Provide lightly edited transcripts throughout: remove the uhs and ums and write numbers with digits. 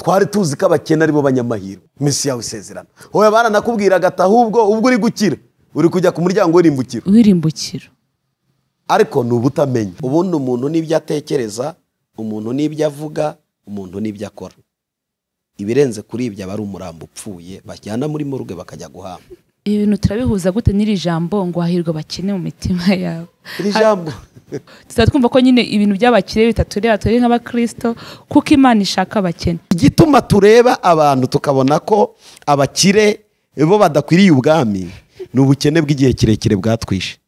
Twari tuzi ko abakene aribo banyamahirwe. Mesiya w'isezerano. Hoya baranakubwiraga ati ahubwo ubwo uri gukira uri kujya ku muryango w'irimbukiro. W'irimbukiro. Ariko ni ubutamenya. Ubundi umuntu n'ibyo atekereza, umuntu n'ibyo avuga, umuntu n'ibyo akora. Ibirenze kuri ibyo aba ari umurambo upfuye bajyana muri morgue bakajya guhamba. Ibi bintu turabihuza gute n'iri jambo ngo hahirwa abakene mu mitima yabo? Iri jambo tuzatwumva ko nyine ibintu by'abakire bitatureba turi nk'abakristo kuko Imana ishaka abakene. Igituma tureba abantu tukabona ko abakire bo badakwiriye ubwami ni ubukene bw'igihe kirekire bwatwishe.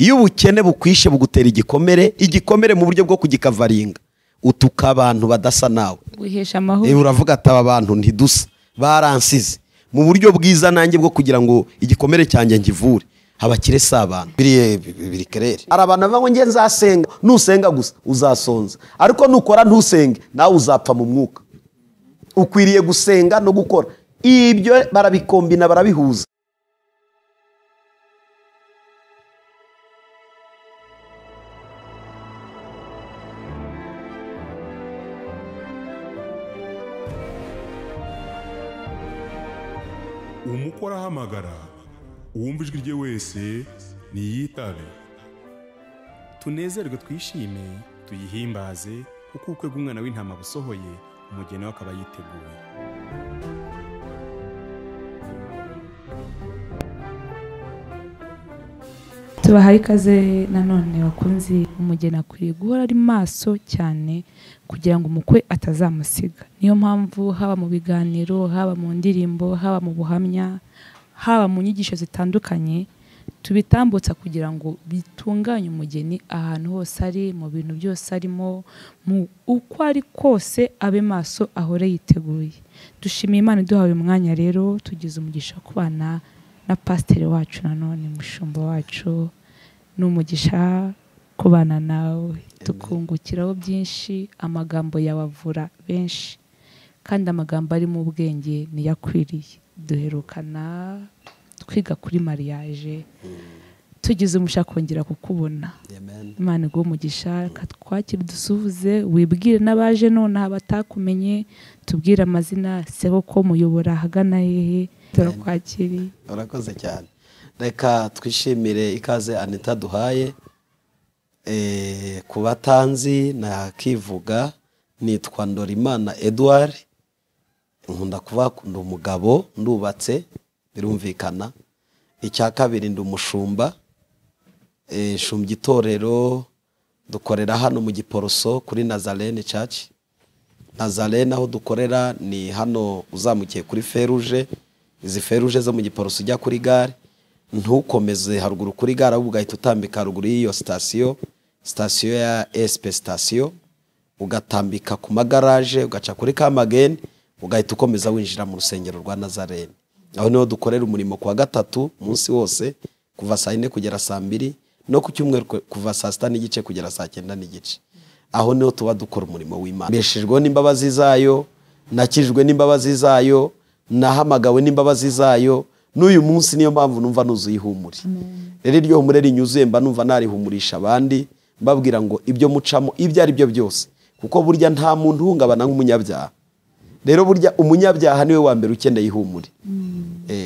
Iyo ubukene bukwishe bugutera igikomere, igikomere mu buryo bwo kugikavaringa utuka abantu badasa nawe. Wihesha amahoro. Uravuga ati aba bantu ntidusa baransize. Mu buryo bwiza nanjye bwo kugira ngo igikomere cyanjye ngivure. Abakire si abantu biri kerere. Hari abantu bavuga ngo nge nzasenga, nusenga gusa uzasonza, ariko nukora ntusenge nawe uzapfa mu mwuka. Ukwiriye gusenga no gukora, ibyo barabikombina barabihuza. Umukora ahamagara, uwumva ijwi rye wese niyitabe. Tunezerwe twishime tuyihimbaze kuko ubukwe bw'umwana w'intama busohoye, umugeni we akaba yiteguye. Tubahaye ikaze nanone bakunzi. Umugeni akwiriye guhora ari maso cyane kugira ngo umukwe atazamusiga. Niyo mpamvu haba mu biganiro, haba mu ndirimbo, haba mu buhamya, haba mu nyigisho zitandukanye tubitambutsa kugira ngo bitunganye umugeni ahantu hose ari, mu bintu byose arimo, mu uko ari kose abe maso ahore yiteguye. Dushimiye Imana iduhaye umwanya rero, tugize umugisha kubana na pasiteri wacu nanone mushumba wacu, n'umugisha kubana nawe tukungukiraho byinshi. Amagambo yabavura benshi kandi amagambo ari mu bwenge niyakwiriye. Duherukana twiga kuri mariage, tugize umugisha kongera kukubona. Imana iguhe umugisha, twakire dusuhuze, wibwire n'abaje nonaha batakumenye, tubwire amazina, sebo ko muyobora ahagana hehe. Turakwakiriye. Urakoze cyane. Reka twishimire ikaze Anita duhaye. Ku batanzi nakivuga nitwa Ndorimana Edouard, nkunda kuba ndi umugabo, ndubatse birumvikana. Icya kabiri ndi umushumba, nshumbye itorero dukorera hano mu Giporoso kuri Nazarene Church. Nazarene aho dukorera ni hano uzamukiye kuri feruje, izi feruje zo mu Giporoso ujya kuri gare, ntukomeze haruguru kuri gare ahubwo ugahita utambika haruguru y'iyo sitasiyo, sitasiyo ya SP sitasiyo, ugatambika ku magaraje ugaca kuri Kamageni, ugahita ukomeza winjira mu rusengero rwa Nazarene. Aho niho dukorera umurimo kuwa gatatu umunsi wose kuva saa 4 kugera saa 2, no ku cyumweru kuva saa 6:30 kugera saa 9:30. Aho niho tuba dukora umurimo w'Imana. Mbeshejwe n'imbabazi zayo, nakijwe n'imbabazi zayo, nahamagawe n'imbabazi zayo. N'uyu munsi niyo mpamvu numva nuzuye ihumure. Rero iryo humure rinyuzuye mba numva narihumurisha abandi, mbabwira ngo ibyo mucamo ibyo ari byo byose, kuko burya nta muntu uhungabana nk'umunyabyaha. Rero burya umunyabyaha niwe wa mbere ukeneye ihumure.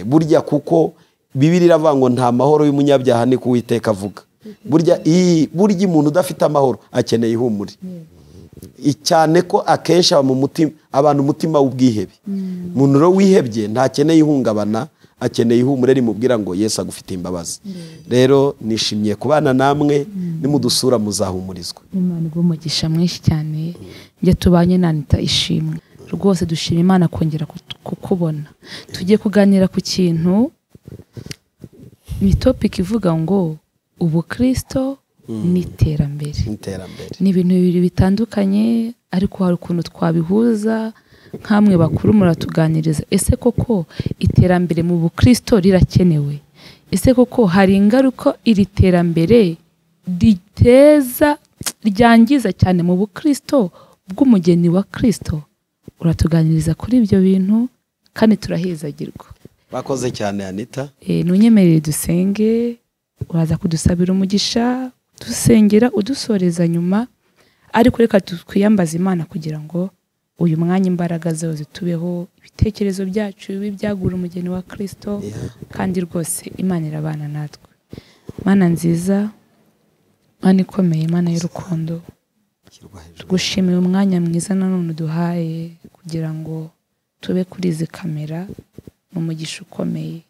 Burya kuko Bibiliya iravuga ngo nta mahoro y'umunyabyaha ni kuwiteka avuga. Burya burya umuntu udafite amahoro akeneye ihumure. Cyane ko akenshi aba mu mutima, abantu umutima w'ubwihebe. Umuntu rero wihebye ntakeneye ihungabana, akeneye ihumure rimubwira ngo Yesu agufitiye imbabazi. Rero nishimiye kubana namwe, nimudusura muzahumurizwa. Imana iguhe umugisha mwinshi cyane. Njye tubanye na Anita Ishimwe. Rwose dushima Imana kongera kukubona. Tugiye kuganira ku kintu, ni topic ivuga ngo ubukristo n'iterambere. Ni ibintu bibiri bitandukanye, ariko hari ukuntu twabihuza. Nkamwe bakuru muratuganiriza, ese koko iterambere mu bukristo rirakenewe? Ese koko hari ingaruka iri terambere riteza, ryangiza cyane mu bukristo bw'umugeni wa Kristo? Uratuganiriza kuri ibyo bintu kandi turahezagirwa. Bakoze cyane Anita. Nunyemerere dusenge, uraza kudusabira umugisha, dusengera udusoreza nyuma, ariko reka twiyambaze Imana kugira ngo Uyu mwanya imbaraga zawe zitubeho, ibitekerezo byacu bibe ibyagura umugeni wa Kristo, kandi rwose Imana irabana natwe. Mana nziza, Mana ikomeye, Mana y'urukundo, tugushimiye umwanya mwiza nanone uduhaye kugira ngo tube kuri izi kamera. Ni umugisha ukomeye,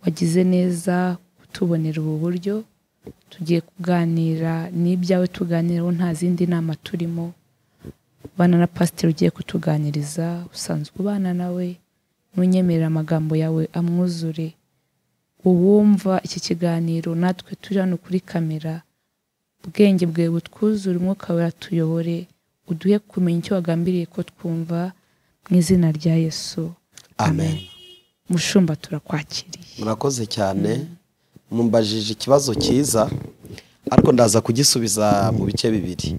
wagize neza kutubonera ubu buryo. Tugiye kuganira n'ibyawe, tuganiraho nta zindi nama turimo. Bana na pasiteri ugiye kutuganiriza, usanzwe ubana nawe, ntunyemerere amagambo yawe amwuzure. Uwumva iki kiganiro natwe turi hano kuri kamera, ubwenge bwawe butwuzure, umwuka wawe atuyobore, uduhe kumenya icyo wagambiriye ko twumva, mu izina rya Yesu, amen. Mushumba, turakwakiriye. Murakoze cyane. Mumbajije ikibazo cyiza, ariko ndaza kugisubiza mu bice bibiri.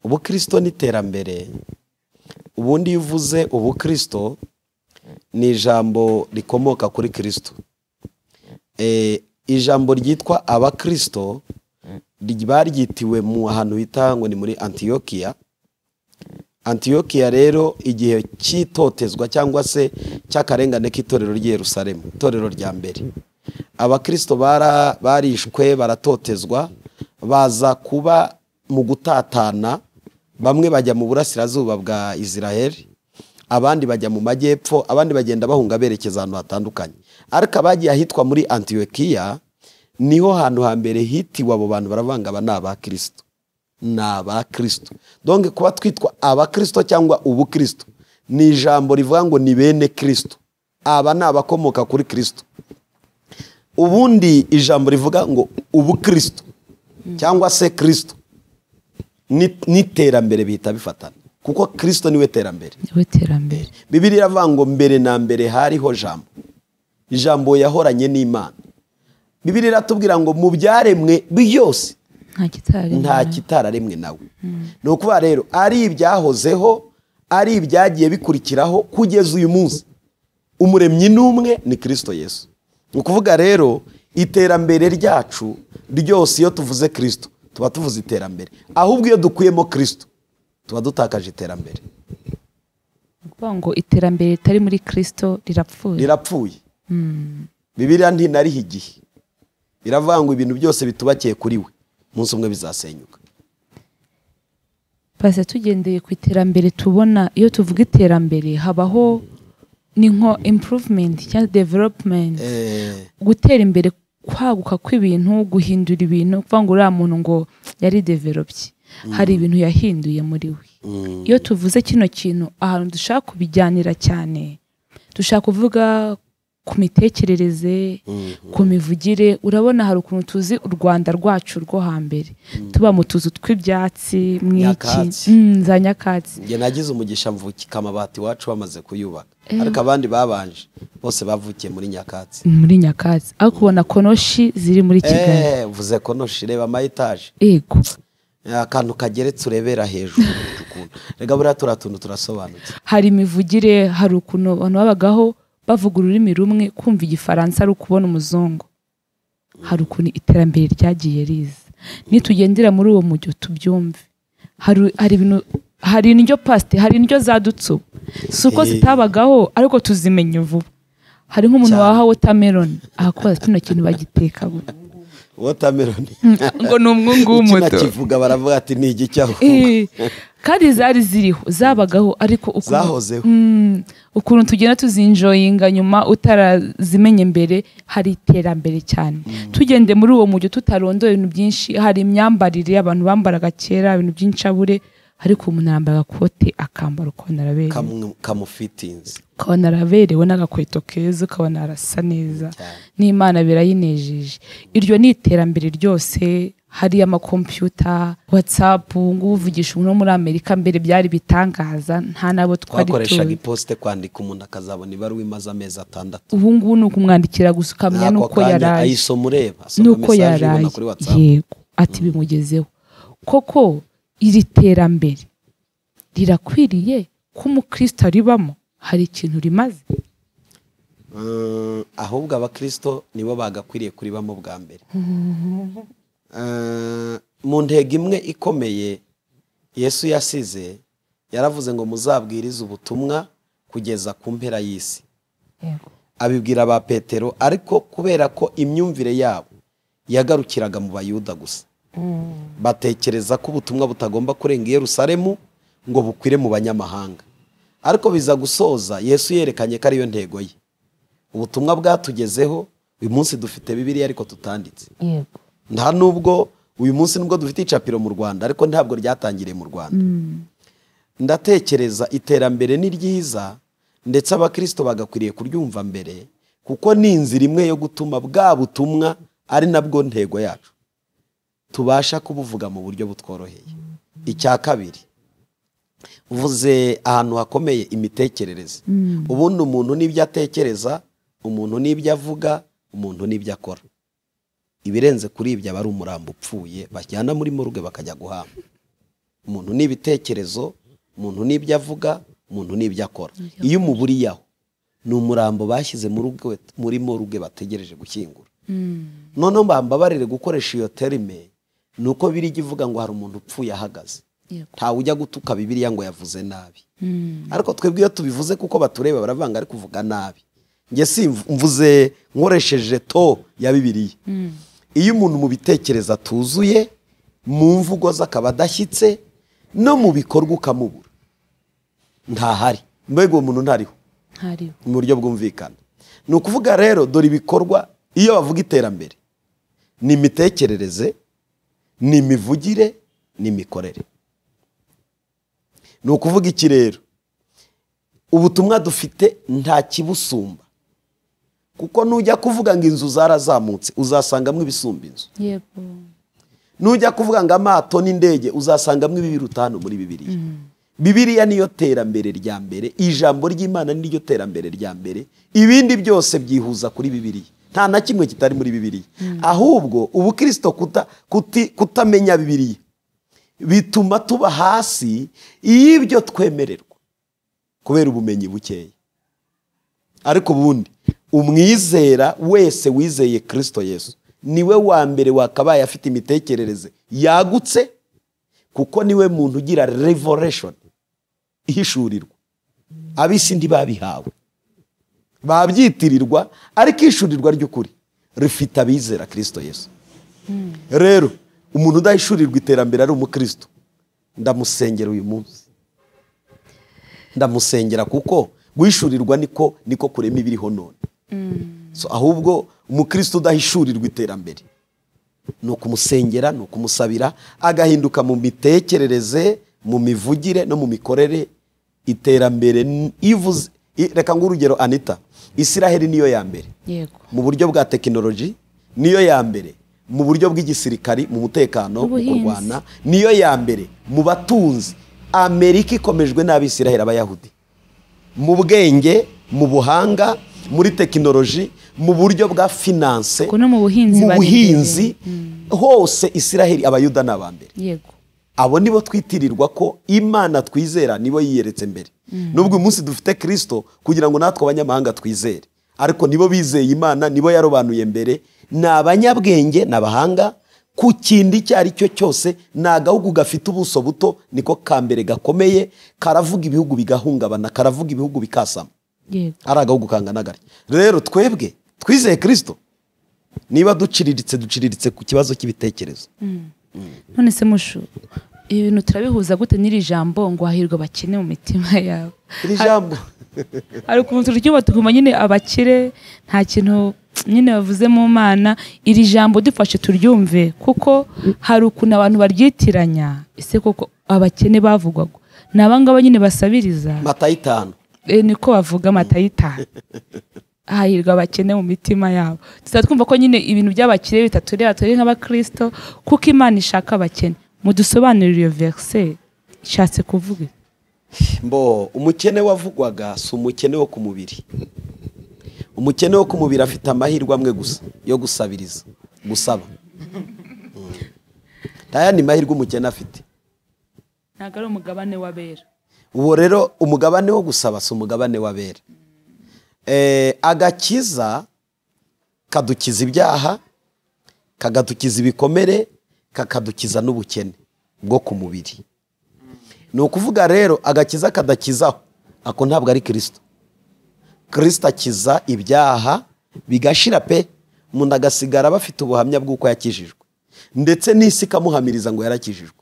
Ubukristo n'iterambere. Ubundi iyo uvuze ubukristo ni ijambo rikomoka kuri Kristo. Ijambo ryitwa abakristo baryitiwe mu hantu hita ngo ni muri Antiokia. Antiokia rero igihe cyitotezwa cyangwa se cy'akarengane k'itorero ry'i Yerusalemu, itorero rya mbere, abakristo barishwe, baratotezwa, baza kuba mu gutatana. Bamwe bajya mu burasirazuba bwa Israel, abandi bajya mu majyepfo, abandi bagenda bahunga berekeza ahantu hatandukanye. Ariko abagiye ahitwa muri Antiokia niho hantu hambere hitiwe abo bantu, baravanga aba ni abakristo, ni abakristo. Donc kuba twitwa abakristo cyangwa ubukristo ni ijambo rivuga ngo ni bene Kristo, aba ni abakomoka kuri Kristo. Ubundi ijambo rivuga ngo ubukristo cyangwa se Kristo n'iterambere bihita bifatana, kuko Kristo niwe terambere. Niwe terambere. Bibiliya iravuga ngo mbere na mbere hariho jambo, ijambo yahoranye n'Imana. Bibiliya iratubwira ngo mu byaremwe byose nta kitararemwe nawe. Ni ukuvuga rero ari ibyahozeho, ari ibyagiye bikurikiraho kugeza uyu munsi, umuremyi n'umwe ni Kristo Yesu. Ni ukuvuga rero iterambere ryacu ryose iyo tuvuze Kristo tuba tuvuze iterambere, ahubwo iyo dukuyemo Kristo tuba dutakaje iterambere. Ni ukuvuga ngo iterambere ritari muri Kristo rirapfuye. Rirapfuye. Bibiliya ntinariho igihe, iravuga ngo ibintu byose bitubakiye kuri we, umunsi umwe bizasenyuka. Pasi, tugendeye ku iterambere tubona, iyo tuvuga iterambere habaho ni nko improvement cyangwa development, gutera imbere, kwaguka kw'ibintu, guhindura ibintu. Kuvuga ngo uriya muntu ngo yari developed, hari ibintu yahinduye muri we. Iyo tuvuze kino kintu, ahantu dushaka kubijyanira cyane, dushaka kuvuga ku mitekerereze, ku mivugire. Urabona hari ukuntu tuzi u Rwanda rwacu rwo hambere, tuba mu tuzu tw'ibyatsi, mwiki za nyakatsi. Njye nagize umugisha mvukika amabati iwacu bamaze kuyubaka, ariko abandi babanje bose bavukiye muri nyakatsi. Muri nyakatsi, aho kubona konoshi ziri muri Kigali. Uvuze konoshi, reba ama etaje. Yego. Akantu kageretse urebera hejuru ukuntu. Rega buriya turiya tuntu turasobanutse. Hari imivugire, hari ukuntu abantu babagaho bavuga ururimi rumwe, kumva igifaransa ari ukubona umuzungu. Hari ukuntu iterambere ryagiye riza. Nitugendera muri uwo mujyo tubyumve. Hari ibintu, hari indyo paste, hari indyo zadutse ubu, si uko zitabagaho ariko tuzimenya vuba. Hari nk'umuntu waha watermelon akakubaza kino kintu bagiteka gute. Watermelon ngo ni umwungu w'umuto. Ukinakivuga baravuga ati ni igiki aho. Kandi zari ziriho, zabagaho, ariko zahozeho. Ukuntu tugenda tuzinjoyinga nyuma utarazimenye mbere, hari iterambere cyane. Tugende muri uwo mujyo tutarondoye ibintu byinshi. Hari imyambarire abantu bambaraga kera, ibintu by'incabure, ariko umuntu arambara agakote akambara ukabona araberewe, kamufitinze, ukabona araberewe n'agakweto keza, ukabona arasa neza, n'Imana birayinejeje. Iryo ni iterambere ryose. Hari amakompiyuta, WhatsApp, ngubu uvugisha umuntu wo muri Amerika, mbere byari bitangaza, nta nabo twari twakoreshaga iposite kwandika, umuntu akazabona ibaruwa imaze amezi 6. Ubu ngubu ni ukumwandikira gusa ukamenya nuko yaraye, ayisoma ureba, asoma message ubona kuri WhatsApp. Yego, ati bimugezeho. Koko iri terambere rirakwiriye ko umukristo aribamo? Hari ikintu rimaze? Ahubwo abakristo nibo bagakwiriye kuribamo bwa mbere. Mu ntego imwe ikomeye Yesu yasize Yaravuze ngo muzabwirize ubutumwa kugeza ku mpera y'isi. Abibwira ba Petero, ariko kubera ko imyumvire yabo yagarukiraga mu Bayuda gusa, batekereza ko ubutumwa butagomba kurenga Yerusalemu ngo bukwire mu banyamahanga. Ariko biza gusoza Yesu yerekanye ko ariyo ntego ye. Ubutumwa bwatugezeho uyu munsi dufite Bibiliya ariko tutanditse. Nta nubwo uyu munsi nubwo dufite icapiro mu Rwanda, ariko ntabwo ryatangiriye mu Rwanda. Ndatekereza iterambere ni ryiza, ndetse abakristo bagakwiriye kuryumva mbere, kuko ni inzira imwe yo gutuma bwa butumwa ari nabwo ntego yacu tubasha kubuvuga mu buryo butworoheye. Icya kabiri, uvuze ahantu hakomeye, imitekerereze. Ubundi umuntu n'ibyo atekereza, umuntu n'ibyo avuga, umuntu n'ibyo akora, ibirenze kuri ibyo aba ari umurambo upfuye bajyana muri morgue bakajya guhamba. Umuntu n'ibitekerezo, umuntu n'ibyo avuga, umuntu n'ibyo akora, iyo umuburiyaho ni umurambo bashyize muri morgue bategereje gushyingura. Noneho bambabarire gukoresha iyo terme, nuko biri ivuga ngo hari umuntu upfuye ahagaze. Ntawe ujya gutuka Bibiliya ngo yavuze nabi. Ariko twebwe iyo tubivuze kuko batureba baravanga ari kuvuga nabi. Nge si mvuze nkoresheje to ya Bibiliya. Iyo umuntu mu bitekerezo atuzuye, mu mvugo zakaba adashyitse, no mu bikorwa ukamubura, ntahari. Mbega uwo muntu ntariho. Mu buryo bwumvikana. Ni ukuvuga rero dore ibikorwa, iyo bavuga iterambere ni imitekerereze, ni imivugire, ni imikorere. Ni ukuvuga iki rero? Ubutumwa dufite nta kibusumba, kuko nujya kuvuga ngo inzu zarazamutse uzasangamo ibisumba inzu. Nujya kuvuga ngo amato n'indege uzasangamo ibibiruta hano muri Bibiliya. Bibiliya niyo terambere rya mbere, ijambo ry'Imana niryo terambere rya mbere, ibindi byose byihuza kuri Bibiliya. Nta na kimwe kitari muri Bibiliya. Ahubwo ubukristo kutamenya Bibiliya bituma tuba hasi y'ibyo twemererwa kubera ubumenyi bukeya. Ariko ubundi umwizera wese wizeye Kristo Yesu niwe wa mbere wakabaye afite imitekerereze yagutse, kuko niwe muntu ugira revelation, ihishurirwa. Ab'isi ntibabihawe, babyitirirwa, ariko ishurirwa ry'ukuri rifite abizera Kristo Yesu. Rero umuntu udahishurirwa iterambere ari umukristo, ndamusengera uyu munsi. Ndamusengera kuko guhishurirwa niko kurema ibiriho none. So ahubwo umukristo udahishurirwa iterambere ni ukumusengera, ni ukumusabira agahinduka mu mitekerereze, mu mivugire no mu mikorere. Iterambere ivuze, reka ngo urugero Anita, Israel niyo ya mbere. Mu buryo bwa tekinoloji niyo ya mbere, mu buryo bw'igisirikari, mu mutekano, mu kurwana niyo ya mbere, mu batunzi. Amerika ikomejwe n'Abisiraheli, Abayahudi, mu bwenge, mu buhanga, muri tekinoloji, mu buryo bwa finance, no mu buhinzi, hose Israel Abayuda n'abambere. Abo nibo twitirirwa ko Imana twizera nibo yiyeretse mbere. Nubwo uyu munsi dufite Kristo kugira ngo natwe abanyamahanga twizere, ariko nibo bizeye Imana, nibo yarobanuye mbere, ni abanyabwenge n'abahanga ku kindi icyo ari cyo cyose. Ni agahugu gafite ubuso buto niko kambere gakomeye, karavuga ibihugu bigahungabana, karavuga ibihugu bikasama. Ari agahugu kangana gari. Rero twebwe twizeye Kristo, niba duciriritse duciriritse ku kibazo cy'ibitekerezo. None se mushu, ibintu turabihuza gute n'iri jambo ngo hahirwa abakene mu mitima yabo? Iri jambo ari ukuntu turyumva tuguma nyine abakire nta kintu nyine bavuze mu Mana. Iri jambo dufashe turyumve, kuko hari ukuntu abantu baryitiranya. Ese koko abakene bavugwaga ni abangaba nyine basabiriza? Matayo 5 niko bavuga, Matayo 5. Hahirwa abakene mu mitima yabo. Tuzatwumva ko nyine ibintu by'abakire bitatureba turi nk'abakristo, kuko Imana ishaka abakene. Mudusobanurire iyo verse ishatse kuvuga. Mbo umukene wavugwaga si umukene wo ku mubiri. Umukene wo ku mubiri afite amahirwe amwe gusa yo gusabiriza, gusaba. Taya ni mahirwe umukene afite. Ntabwo ari umugabane w'abera. Uwo rero umugabane wo gusaba si umugabane w'abera. Agakiza kadukiza ibyaha, kagadukiza ibikomere, kakadukiza n'ubukene bwo ku mubiri. Ni ukuvuga rero agakiza kadakizaho ako ntabwo ari Kristo. Kristo akiza ibyaha bigashira pe, umuntu agasigara bafite ubuhamya bw'uko yakijijwe, ndetse n'isi ikamuhamiriza ngo yarakijijwe.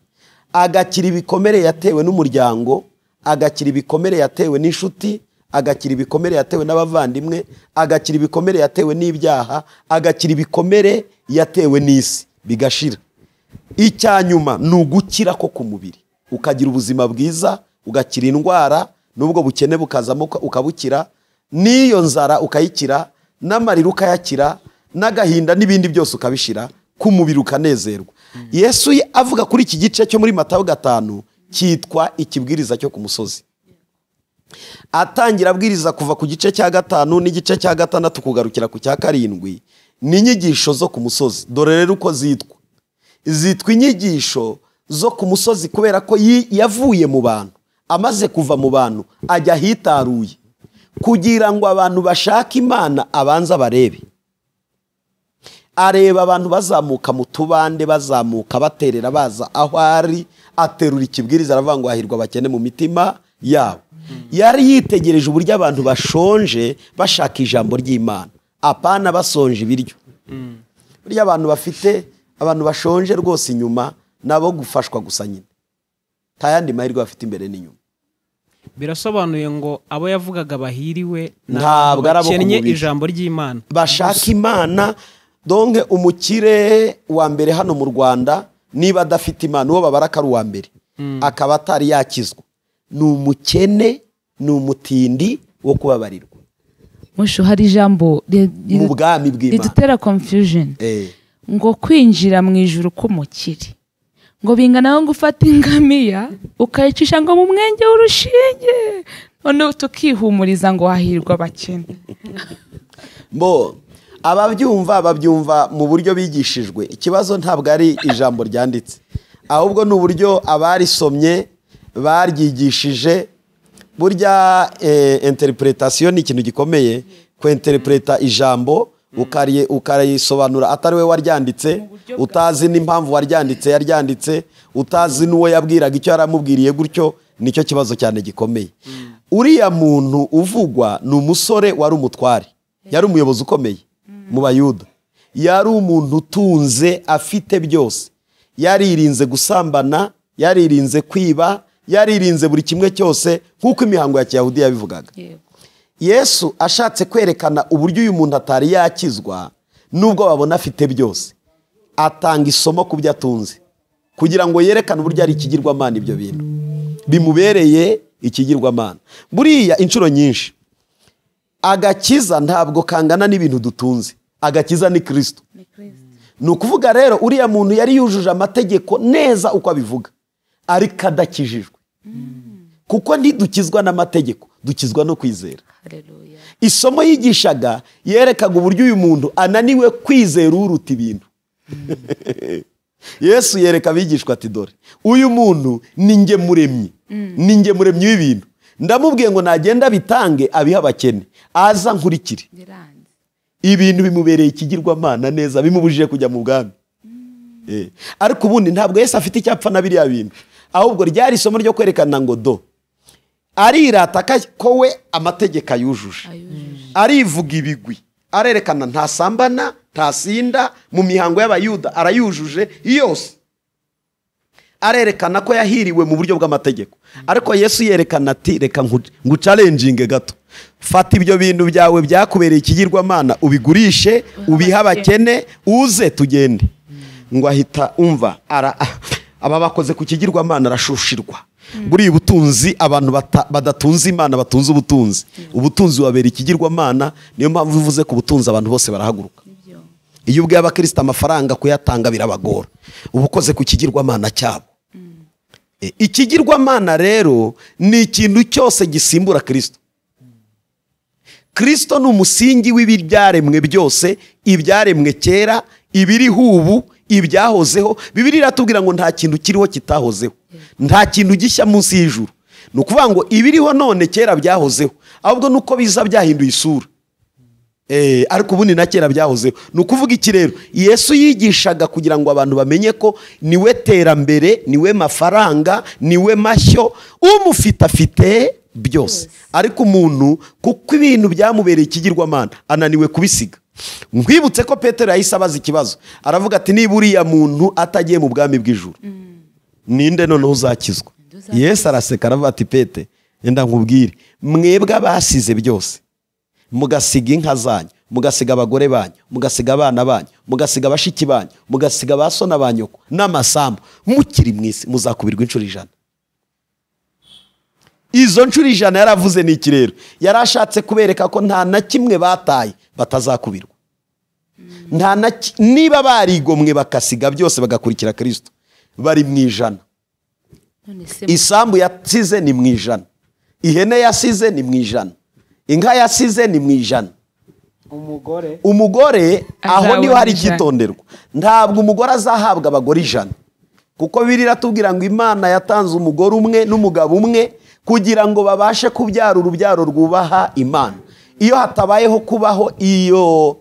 Agakira ibikomere yatewe n'umuryango, agakira ibikomere yatewe n'inshuti, agakira ibikomere yatewe n'abavandimwe, agakira ibikomere yatewe n'ibyaha, agakira ibikomere yatewe n'isi, bigashira. Icya nyuma ni ugukira ko ku mubiri, ukagira ubuzima bwiza, ugakira indwara, n'ubwo bukene bukazamo ukabukira, n'iyo nzara ukayikira, n'amarira ukayakira, n'agahinda n'ibindi byose ukabishira, ku mubiri ukanezerwa. Yesu avuga kuri iki gice cyo muri Matayo 5 cyitwa ikibwiriza cyo ku musozi. Atangira abwiriza kuva ku gice cya 5 n'igice cya 6 kugarukira ku cya 7, ni inyigisho zo ku musozi. Dore rero uko zitwa. Zitwa inyigisho zo ku musozi kubera ko yavuye mu bantu, amaze kuva mu bantu ajya ahitaruye kugira ngo abantu bashake Imana abanza barebe. Areba abantu bazamuka mu tubande, bazamuka baterera baza aho ari, aterura ikibwiriza aravuga ngo hahirwa abakene mu mitima yabo. Yari yitegereje uburyo abantu bashonje bashaka ijambo ry'Imana, apana basonje ibiryo. Burya abantu bafite, abantu bashonje rwose inyuma nabo gufashwa gusa nyine, nta yandi mahirwe bafite imbere n'inyuma. Birasobanuye ngo abo yavugaga bahiriwe ntabwo ari abo bakennye ijambo ry'Imana, bashaka Imana. Donke umukire wa mbere hano mu Rwanda niba adafite Imana, uwo babara ko ari uwa mbere akaba atari yakizwa, ni umukene, ni umutindi wo kubabarirwa. Musho, hari ijambo mu bwami bw'Imana ridutera confusion, ngo kwinjira mu ijuru k'umukire ngo bingana ngo ufate ingamiya ukayicisha ngo mu mwenge w'urushinge, none tukihumuriza ngo hahirwa abakene. Bo ababyumva babyumva mu buryo bigishijwe. Ikibazo ntabwo ari ijambo ryanditse, ahubwo ni uburyo abarisomye baryigishije. Burya interpretation ni ikintu gikomeye, kwinterpreta ijambo ukarisobanura atari we waryanditse, utazi n'impamvu waryanditse yaryanditse, utazi n'uwo yabwiraga icyo yaramubwiriye gutyo, nicyo kibazo cyane gikomeye. Uriya muntu uvugwa ni umusore wari umutware, yari umuyobozi ukomeye mu Bayuda, yari umuntu utunze afite byose, yaririnze gusambana, yaririnze kwiba, yaririnze buri kimwe cyose nk'uko imihango ya Kiyahudi yabivugaga. Yesu ashatse kwerekana uburyo uyu muntu atari yakizwa nubwo babona afite byose, atanga isomo ku byo atunze kugira ngo yerekane uburyo ari ikigirwamana, ibyo bintu bimubereye ikigirwamana. Buriya inshuro nyinshi agakiza ntabwo kangana n'ibintu dutunze, agakiza ni Kristo. Ni ukuvuga rero uriya muntu yari yujuje amategeko neza uko abivuga, ariko adakijijwe. Kuko ntidukizwa n'amategeko, dukizwa no kwizera. Isomo yigishaga yerekaga uburyo uyu muntu ananiwe kwizera uruta ibintu. Yesu yereka abigishwa ati dore uyu muntu ni nge muremyi, ni nge muremyi w'ibintu, ndamubwiye ngo nagenda bitange abihe abakene, aza nkurikire. Ibintu bimubereye ikigirwamana neza, bimubujije kujya mu bwami. Ariko ubundi ntabwo Yesu afite icyapfa na biriya bintu, ahubwo ryari isomo ryo kwerekana ngo do arirata ko we amategeko ayujuje, arivuga ibigwi, arerekana ntasambana, ntasinda, mu mihango y'Abayuda arayujuje yose, arerekana ko yahiriwe mu buryo bw'amategeko. Ariko Yesu yerekana ati reka nguchallenginge gato, fata ibyo bintu byawe byakubereye ikigirwamana ubigurishe, ubihe abakene, uze tugende. Ngo ahita umva aba bakoze ku kigirwamana arashushirwa. Buriya ubutunzi abantu badatunze Imana batunze ubutunzi, ubutunzi wabera ikigirwamana. Niyo mpamvu uvuze ku butunzi abantu bose barahaguruka. Iyo ubwiye abakristo amafaranga kuyatanga birabagora, uba ukoze ku kigirwamana cyabo. Ikigirwamana rero ni ikintu cyose gisimbura Kristo. Kristo ni umusingi w'ibyaremwe byose, ibyaremwe kera, ibiriho ubu, ibyahozeho. Bibiliya iratubwira ngo nta kintu kiriho kitahozeho, nta kintu gishya munsi y'ijuru. Ni ukuvuga ngo ibiriho none kera byahozeho, ahubwo nuko biza byahinduye isura. Ariko ubundi na kera byahozeho. Ni ukuvuga iki rero? Yesu yigishaga kugira ngo abantu bamenye ko niwe terambere, niwe mafaranga, niwe mashyo, umufite afite byose. Ariko umuntu kuko ibintu byamubereye ikigirwamana ananiwe kubisiga. Nkwibutse ko Petero yahise abaza ikibazo, aravuga ati niba uriya muntu atagiye mu bwami bw'ijuru ninde noneho uzakizwa? Yesu araseka aravuga ati Pete, enda nkubwire, mwebwe abasize byose, mugasiga inka zanyu, mugasiga abagore banyu, mugasiga abana banyu, mugasiga abashiki banyu, mugasiga ba so na ba nyoko n'amasambu, mukiri mu isi muzakubirwa inshuro 100. Izo nshuro 100 yaravuze ni iki rero? Yarashatse kubereka ko nta na kimwe bataye batazakubirwa. Nta na niba barigomwe bakasiga byose bagakurikira Kristo, bari mu 100. Isambu yasize ni mu 100, ihene yasize ni mu 100, inka yasize ni mu 100. Umugore aho niho hari icyitonderwa. Ntabwo umugore azahabwa abagore 100, kuko Bibiliya iratubwira ngo Imana yatanze umugore umwe n'umugabo umwe kugira ngo babashe kubyara urubyaro rwubaha Imana. Iyo hatabayeho kubaho iyo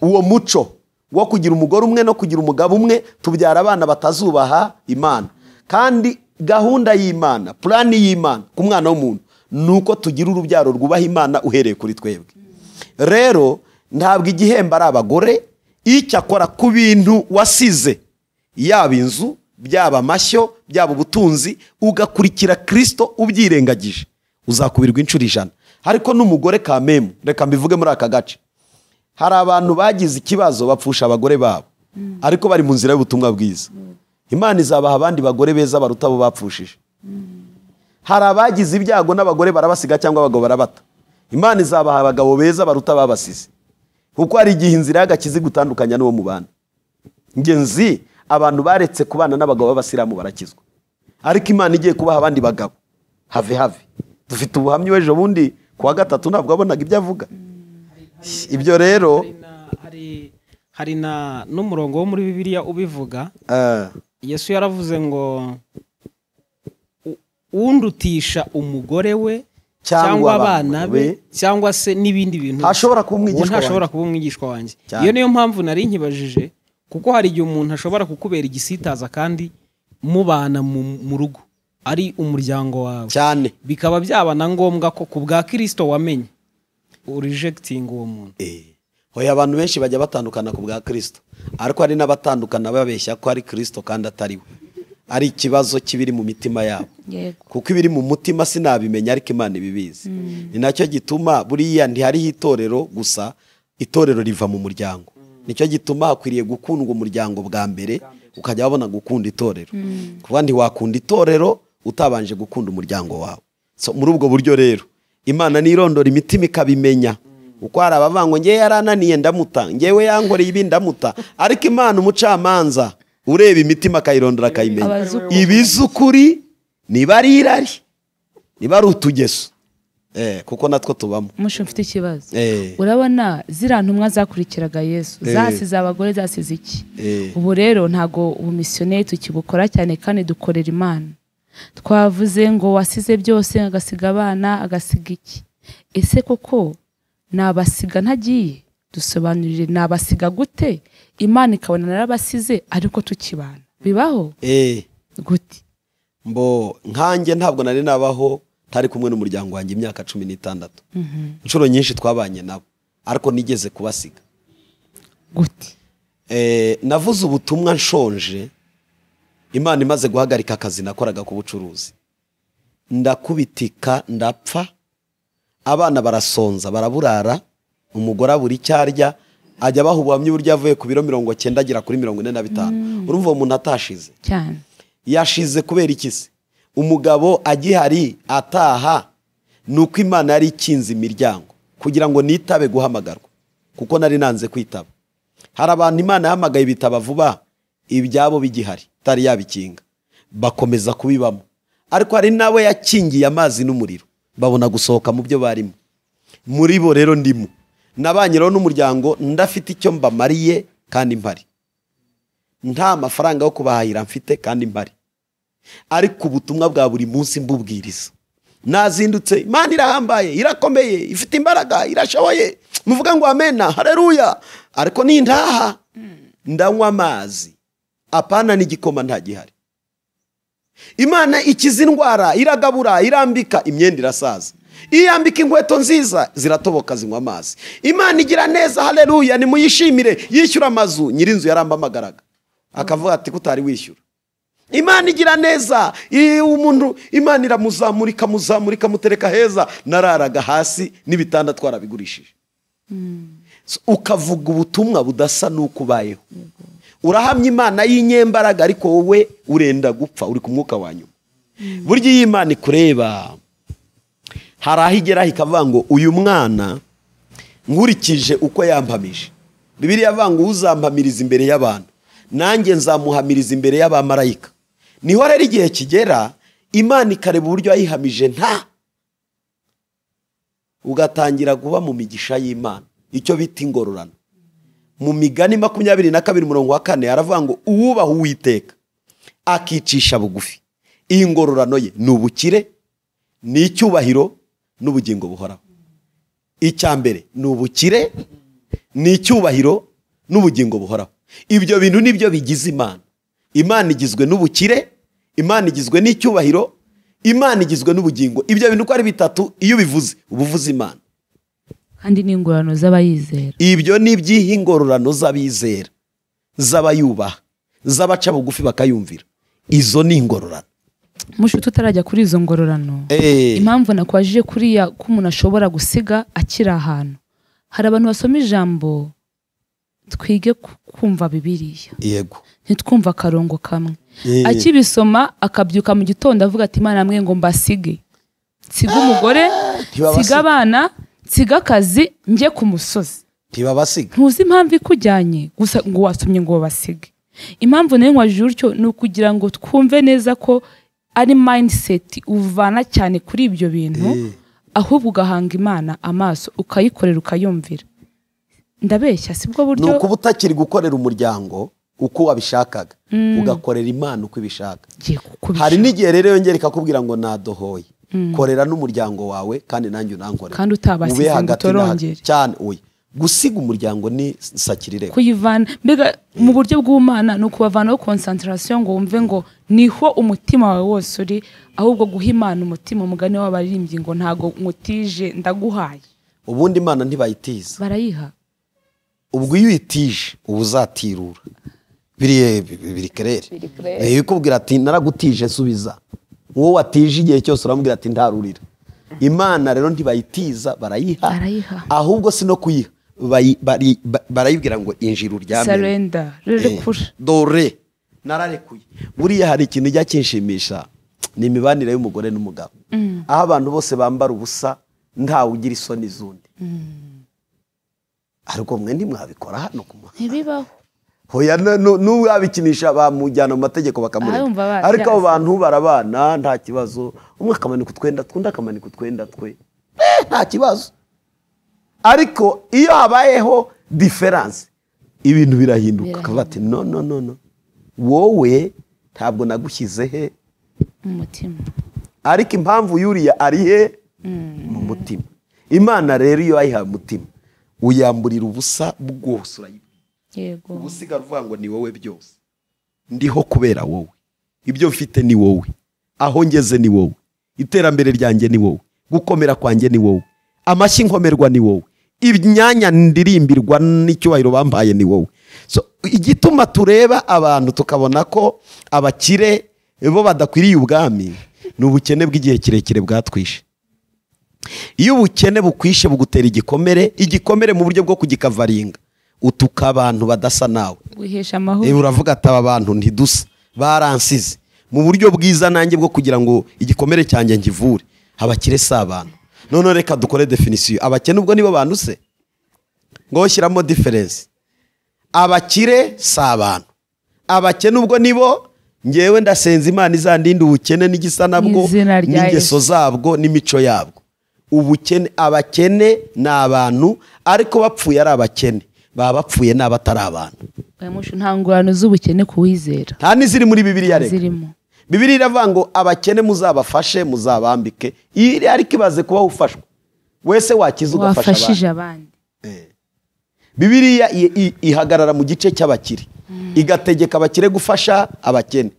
uwo muco wo kugira umugore umwe no kugira umugabo umwe, tubyara abana batazubaha Imana. Kandi gahunda y'Imana, plani y'Imana ku mwana w'umuntu nuko tugira urubyaro rwubaha Imana uhereye kuri twebwe. Rero ntabwo igihembo ari abagore, icyakora ku bintu wasize, yaba inzu, byaba amashyo, byaba ubutunzi, ugakurikira Kristo ubyirengagije, uzakubirwa inshuro 100. Ariko n'umugore kamemu, reka mbivuge muri aka gace, hari abantu bagize ikibazo bapfusha abagore babo, ariko bari mu nzira y'ubutumwa bwiza. Imana izabaha abandi bagore beza baruta abo bapfushije. Hari abagize ibyago n'abagore barabasiga cyangwa abagabo barabata. Imana izabaha abagabo beza baruta babasize. Kuko hari igihe inzira y'agakiza igutandukanya n'uwo mubana. Ngenzi abantu baretse kubana n'abagabo b'abasilamu barakizwa, ariko Imana igiye kubaha abandi bagabo. Have have. Dufite ubuhamya ejo bundi kuwa gatatu ntabwo wabonaga ibyo avuga. Ibyo rero hari na n'umurongo wo muri Bibiliya ubivuga. Yesu yaravuze ngo undutisha umugore we cyangwa abana be cyangwa se n'ibindi bintu ntashobora kuba umwigishwa wanjye. Iyo niyo mpamvu nari nkibajije, kuko hari igihe umuntu ashobora kukubera igisitaza kandi mubana mu rugo ari umuryango wawe cyane, bikaba byaba na ngombwa ko ku bwa Kristo wamenye urejecting uwo muntu. Hoya abantu benshi bajya batandukana ku bwa Kristo, ariko hari n'abatandukana babeshya ko ari Kristo kandi atari we. Ari ikibazo kibiri mu mitima yabo. Kuko ibiri mu mutima sinabimenya, ariko Imana ibibizi. Ni nacyo gituma buriya ntihariho itorero gusa, itorero riva mu muryango. Nicyo gituma hakwiriye gukundwa umuryango bwa mbere, ukajya wabona gukunda itorero. Kuba ntiwakunda itorero utabanje gukunda umuryango wawe. So muri ubwo buryo rero Imana nirondora imitima ikabimenya. Uko hari abavango ngewe yarananiye ndamuta, ngewe yankoreye ibi ndamuta, ariko Imana umucamanza ureba imitima akayirondora akayimenya. Ibizukuri niba ari irari, niba ari utugeso, kuko natwo tubamo. Musho mfite ikibazo. Urabona ziriya ntumwa zakurikiraga Yesu, zasize abagore, zasize iki? Ubu rero ntago ubumisiyoneri tukibukora cyane kandi dukorera Imana. Twavuze ngo wasize byose agasiga abana agasiga iki? Ese koko nabasiga ntagiye? Dusobanurire, nabasiga gute? Imana ikabona narabasize ariko tukibana. Bibaho? Gute? Mbo nkanjye ntabwo nari nabaho ntari kumwe n'umuryango wanjye imyaka 16. Inshuro nyinshi twabanye nabo, ariko nigeze kubasiga. Gute? Navuze ubutumwa nshonje, Imana imaze guhagarika akazi nakoraga ku bucuruzi. Ndakubitika ndapfa, abana barasonza baraburara, umugore abura icyo arya, ajya abaha ubuhamya uburyo yavuye ku biro 90 agera kuri 45. Urumva umuntu atashize cyane. Yashize kubera iki se? Umugabo agihari ataha, nuko Imana yari ikinze imiryango kugira ngo nitabe guhamagarwa, kuko nari nanze kwitaba. Hari abantu Imana yahamagaye bitaba vuba, ibyabo bigihari tari yabikinga, bakomeza kubibamo. Ariko hari nawe yakingiye amazi n'umuriro, babona gusohoka mu byo barimo. Muri bo rero ndimo nabanye rero n'umuryango, ndafite icyo mbamariye kandi mpari, nta mafaranga yo kubahahira mfite kandi mpari, ariko ubutumwa bwa buri munsi mbubwiriza. Nazindutse, Imana irahambaye, irakomeye, ifite imbaraga, irashoboye, Muvuga ngo amena, haleluya. Ariko nintaha ndanywa amazi, apana n'igikoma ntagihari. Imana ikiza indwara, iragabura, irambika, imyenda irasaza. Iyambika inkweto nziza ziratoboka zinywa amazi. Imana igira neza, haleluya, nimuyishimire. Yishyura amazu, nyirinzu yarambamagaraga akavuga ati kutari wishyura. Imana igira neza, umuntu Imana iramuzamurika muzamurika mutereka heza. Nararaga hasi n'ibitanda twarabigurishije. Ukavuga ubutumwa budasa nuko ubayeho. Urahamya Imana y'inyembaraga, ariko wowe urenda gupfa, uri ku mwuka wa nyuma. Burya iyo Imana ikureba hari aho igera ikavuga ngo uyu mwana nkurikije uko yampamije. Bibiliya ivuga ngo uzampamiriza imbere y'abantu, nanjye nzamuhamiriza imbere y'abamarayika. Niho rero igihe kigera Imana ikareba uburyo yayihamije, nta ugatangira kuba mu migisha y'Imana, icyo bita ingororano. Mu migani 22 umurongo wa 4 aravuga ngo uwubaha Uwiteka akicisha bugufi, iyi ngororano ye ni ubukire, ni icyubahiro n'ubugingo buhoraho. Icya mbere ni ubukire, ni icyubahiro n'ubugingo buhoraho. Ibyo bintu nibyo bigize Imana. Imana igizwe n'ubukire, Imana igizwe n'icyubahiro, Imana igizwe n'ubugingo. Ibyo bintu uko ari bitatu, iyo ubivuze ubuvuze Imana. Kandi ni ingororano z'abayizera. Ibyo ni iby'ingororano z'abizera, z'abayubaha, z'abaca bugufi bakayumvira. Izo ni ingororano. Mushu, tutarajya kuri izo ngororano, impamvu nakwajije kuriya ko umuntu ashobora gusiga akiri ahantu, hari abantu basoma ijambo, twige kumva Bibiliya. Yego. Ntitwumva akarongo kamwe. Akibisoma akabyuka mu gitondo avuga ati Imana mwe ngo mbasige, nsiga umugore, nsiga abana, nsiga akazi, njye ku musozi. Ntibabasiga. Ntuzi impamvu ikujyanye gusa ngo wasomye ngo babasige. Impamvu nayo nkwajije utyo ni ukugira ngo twumve neza ko ari mindset uvana cyane kuri ibyo bintu, ahubwo ugahanga Imana amaso, ukayikorera, ukayumvira. Ndabeshya sibwo buryo? Ni ukuba utakiri gukorera umuryango uko wabishakaga, ugakorera Imana uko ibishaka. Hari n'igihe rero yongera ikakubwira ngo nadohoye, korera n'umuryango wawe kandi nanjye unankorera, kandi utabasize ngo utorongere cyane. Oya, gusiga umuryango ni sakirirego, kuyivana mbega mu buryo bw'Imana ni ukubavanaho concentration ngo wumve ngo niho umutima wawe wose uri, ahubwo guha Imana umutima. Umugani w'abaririmbyi ngo ntago nkutije ndaguhaye. Ubundi Imana ntibayitiza, barayiha. Ubwo iyo uyitije uba uzatirura. Biri biri kerere ikubwira ati naragutije nsubiza. Uwo watije igihe cyose uramubwira ati ntarurira. Imana rero ntibayitiza, barayiha. Ahubwo si no kuyiha, barayibwira ngo injira uryame, surrender, rerekura, dore nararekuye. Buriya hari ikintu ijya kinshimisha, ni imibanire y'umugore n'umugabo, aho abantu bose bambara ubusa, ntawe ugira isoni z'undi. Ariko mwe ntimwabikora hano ku muhanda, ntibibaho. Hoya, n'uwabikinisha bamujyana mu mategeko bakamureka. Ariko abo bantu barabana nta kibazo, umwe akamanika utwenda twundi akamanika utwenda twe, nta kibazo. Ariko iyo habayeho difference, ibintu birahinduka. Akavuga ati no no no no, wowe ntabwo nagushyize he mu mutima, ariko impamvu yuriya ari he mu mutima. Imana rero iyo ayiha umutima, uyamburira ubusa bwose, urayibwira. Yego. Ubusiga uvuga ngo ni wowe byose, ndiho kubera wowe, ibyo mfite ni wowe, aho ngeze ni wowe, iterambere ryanjye ni wowe, gukomera kwanjye ni wowe, amashyi nkomerwa ni wowe, imyanya ndirimbirwa n'icyubahiro bampaye ni wowe. So igituma tureba abantu tukabona ko abakire bo badakwiriye ubwami, ni ubukene bw'igihe kirekire bwatwishe. Iyo ubukene bukwishe bugutera igikomere, igikomere mu buryo bwo kugikavaringa, utuka abantu badasa nawe, wihesha amahoro. Uravuga ati aba bantu ntidusa, baransize. Mu buryo bwiza nanjye bwo kugira ngo igikomere cyanjye ngivure. Abakire si abantu. None reka dukore definition. Abakene ubwo nibo bantu se? Ngo shyiramo difference. Abakire si abantu, abakene ubwo nibo. Ngewe ndasenza Imana izandinde ubukene n'igisa nabwo, n'ingeso zabwo, n'imico yabwo. Ubukene, abakene ni abantu, ariko bapfuye ari abakene, baba bapfuye n'abatari abantu. Nta ngororano z'ubukene kuwizera, nta n'iziri muri Bibiliya. Reka zirimo. Bibiliya iravuga ngo abakene muzabafashe, muzabambike. Ariko ibaze kuba ufashwa wese, wakiza ugafasha wafashije abandi. Bibiliya ihagarara mu gice cy'abakire, igategeka abakire gufasha abakene.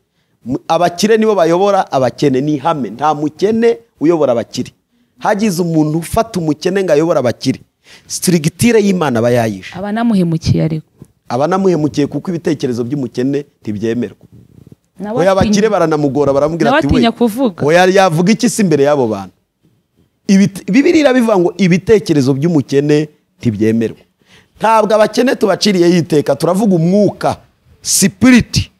Abakire nibo bayobora abakene, ni ihame. Nta mukene uyobora abakire. Hagize umuntu ufata umukene ngo ayobore abakire, sitirigitire y'Imana aba yayishe. Aba anamuhemukiye ariko. Aba anamuhemukiye kuko ibitekerezo by'umukene ntibyemerwa. Oya, abakire baranamugora, baramubwira ati we oya, yavuga iki se imbere y'abo bantu? Bibiliya irabivuga ngo ibitekerezo by'umukene ntibyemerwa. Ntabwo abakene tubaciriye yiteka, turavuga umwuka, spirit.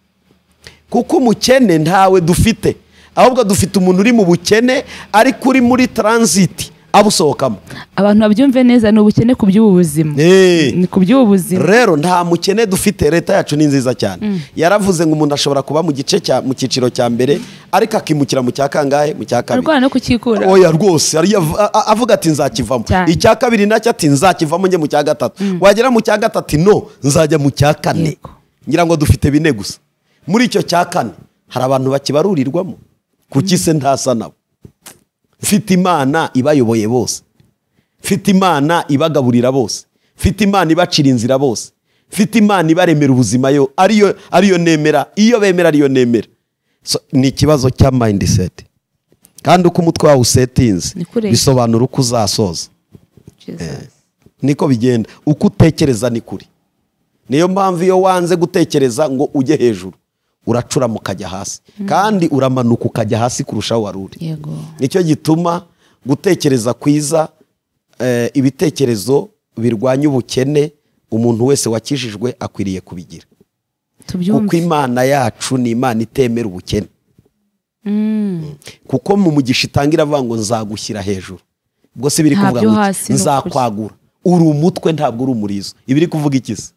Kuko umukene ntawe dufite, ahubwo dufite umuntu uri mu bukene ariko uri muri transit abusohokamo. Abantu babyumve neza, ni ubukene ku by'ubu buzima. Ni ku by'ubu buzima. Rero nta mukene dufite. Leta yacu ni nziza cyane. Yaravuze ngo umuntu ashobora kuba mu gice cya mu cyiciro cya mbere ariko akimukira mu cya kangahe, mu cya kabiri. Arwana no kukikura. Oya rwose, avuga ati nzakivamo. Icya kabiri nacyo ati nzakivamo njye mu cya gatatu. Wagera mu cya gatatu, no nzajya mu cya kane. Ngira ngo dufite bine gusa. Muri icyo cya kane hari abantu bakibarurirwamo. Kuki se ntasa nabo? Mfite Imana ibayoboye bose, mfite Imana ibagaburira bose, mfite Imana ibacira inzira bose, mfite Imana ibaremera ubuzima yo ariyo nemera, iyo bemera ariyo nemera. So, ni ikibazo cya mindset. Kandi uko umutwe wawe usetinze bisobanura uko uzasoza. Niko bigenda, uko utekereza ni kuri. Niyo mpamvu iyo wanze gutekereza ngo ujye hejuru, uracura mukajya hasi, kandi uramanuka ukajya hasi kurushaho wari uri. Yego. Nicyo gituma gutekereza kwiza, ibitekerezo birwanya ubukene, umuntu wese wakijijwe akwiriye kubigira. Kuko Imana yacu ni Imana itemera ubukene. Kuko mu mugisha itangira avuga ngo nzagushyira hejuru. Ubwo se biri kuvuga ngo nzakwagura. Uri umutwe ntabwo uri umurizo. Ibiri kuvuga iki se?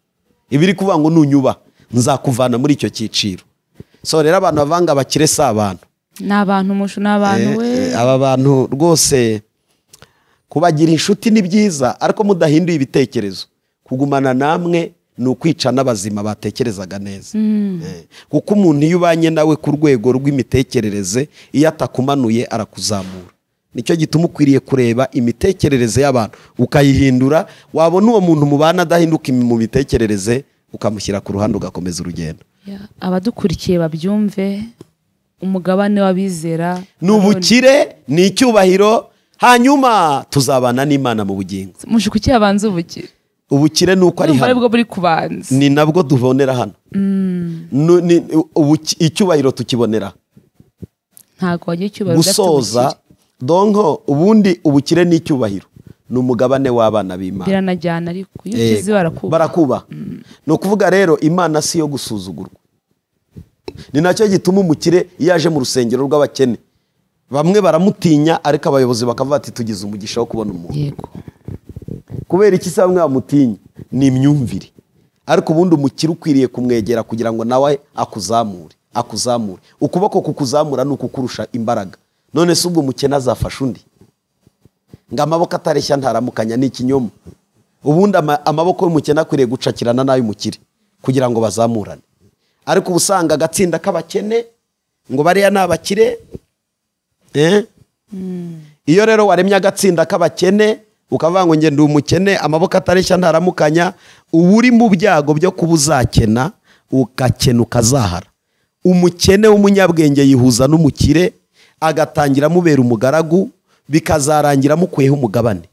Ibiri kuvuga ngo nunyuba nzakuvana muri icyo cyiciro. So rero abantu bavanga abakire si abantu. Ni abantu mushu, ni abantu we. Aba bantu rwose kubagira inshuti ni byiza, ariko mudahinduye ibitekerezo. Kugumana namwe ni ukwica n'abazima batekerezaga neza. Kuko umuntu iyo ubanye nawe ku rwego rw'imitekerereze, iyo atakumanuye arakuzamura. Nicyo gituma ukwiriye kureba imitekerereze y'abantu ukayihindura. Wabona uwo muntu mubana adahinduka mu mitekerereze, ukamushyira ku ruhande ugakomeza urugendo. Abadukurikiye babyumve, umugabane w'abizera ni ubukire, ni icyubahiro, hanyuma tuzabana n'Imana mu bugingo. Mushukuki abanza ubukire. Ubukire ni uko ari hano, nubwo buri kubanza, ni nabwo dubonera hano. Icyubahiro tukibonera. Ntago wagiye icyubahiro gusoza. Donko ubundi ubukire n'icyubahiro ni umugabane w'abana b'Imana. Biranajyana ariko iyo ukize barakuba. Ni ukuvuga rero Imana si yo gusuzugurwa. Ni nacyo gituma umukire iyo aje mu rusengero rw'abakene bamwe baramutinya, ariko abayobozi bakavuga ati tugize umugisha wo kubona umuntu. Yego. Kubera iki se bamwe bamutinya? Ni imyumvire. Ariko ubundi umukire ukwiriye kumwegera kugira ngo nawe akuzamure, akuzamure. Ukuboko kukuzamura ni ukukurusha imbaraga. None se ubwo umukene azafasha undi? Ngo amaboko atareshya ntaramukanya, ni ikinyoma. Ubundi amaboko y'umukene akwiriye gucakirana n'ay'umukire kugira ngo bazamurane. Ariko ubusanga agatsinda k'abakene ngo bariya ni abakire. Iyo rero waremye agatsinda k'abakene ukavuga ngo nge ndi umukene, amaboko atareshya ntaramukanya, uba uri mu byago byo kuba uzakena, ugakena ukazahara. Umukene w'umunyabwenge yihuza n'umukire, agatangira amubera umugaragu, bikazarangira amukuyeho umugabane.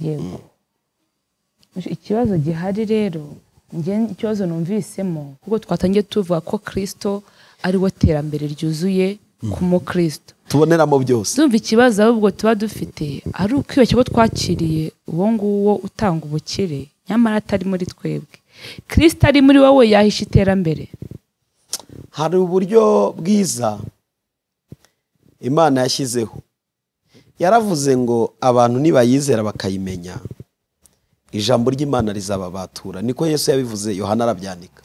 Yego. Ikibazo gihari rero, nge ikibazo numvisemo, kuko twatangiye tuvuga ko Kristo ari we terambere ryuzuye ku mukristo. Tuboneramo byose. Ndumva ikibazo ahubwo tuba dufite ari ukwibeshya ko twakiriye uwo nguwo utanga ubukire, nyamara atari muri twebwe. Kristo ari muri wowe yahisha iterambere. Hari uburyo bwiza Imana yashyizeho. Yaravuze ngo abantu nibayizera bakayimenya, ijambo ry'Imana rizababatura. Niko Yesu yabivuze, Yohana arabyandika.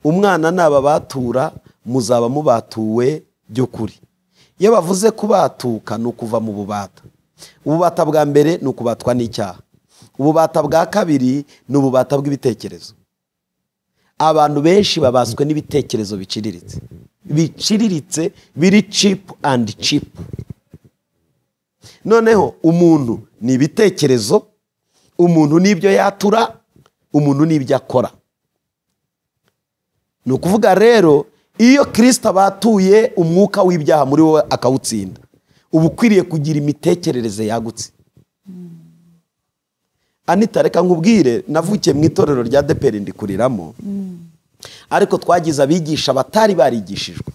Umwana nababatura muzaba mubatuwe by'ukuri. Iyo bavuze kubatuka ni ukuva mu bubata. Ububata bwa mbere ni ukubatwa n'icyaha. Ububata bwa kabiri ni ububata bw'ibitekerezo. Abantu benshi babaswe n'ibitekerezo biciriritse. Biciriritse biri cheap and cheap. Noneho umuntu ni ibitekerezo, Umuntu n'ibyo yatura, umuntu n'ibyo akora. Ni ukuvuga rero iyo Kristo abatuye umwuka w'ibyaha muri wowe akawutsinda, uba ukwiriye kugira imitekerereze yagutse. Anita, reka nkubwire, navukiye mu itorero rya DPR ndikuriramo, ariko twagize abigisha batari barigishijwe.